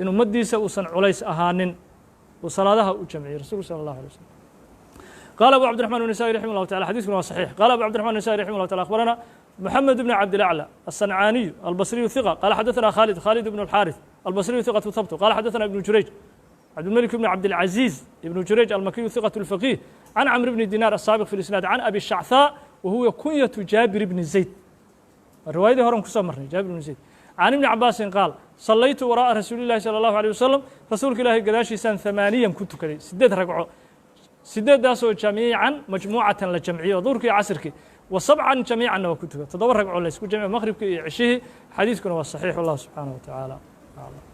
in ummaddiisa uusan culays ahaanin uu salaadaha u jamciyey rasuulku salى الlahu عليه wasalam. قال أبو عبد الرحمن النسائي رحمه الله تعالى، xadيثkuna waa صحيح. قال أبو عبد الرحمن النسائي رحمه الله تعالى: أخبرنا محمد بن عبد الأعلى الصنعاني البصري ثقة، قال حدثنا خالد، خالد بن الحارث البصري ثقة ثبت، قال حدثنا ابن جريج، عبد الملك بن عبد العزيز ابن جريج المكي ثقة الفقيه، عن عمرو بن دينار السابق في الإسناد، عن أبي الشعثاء، وهو كنية جابر بن زيد، riwaayadii horan kusoo marnay jaabir بن زيد، عن ابن عباس قال صليت وراء رasuuli الlahi salى الlahu عليه wasalam, rasuulka ilaahay gadaashiisaan ثamaaniyan ku tukaday, 8 ragco, sideeddaasoo jamiican majmuucatan la jamciyo, duhurkii iyo casirkii, wa sabcan jamiicanna waa ku tukan, 7 ragco la isku jamciyo, maqribkii iyo cishihii. Xadiidkuna waa saxiix. Allah subxaanaه wa tacaala aclam.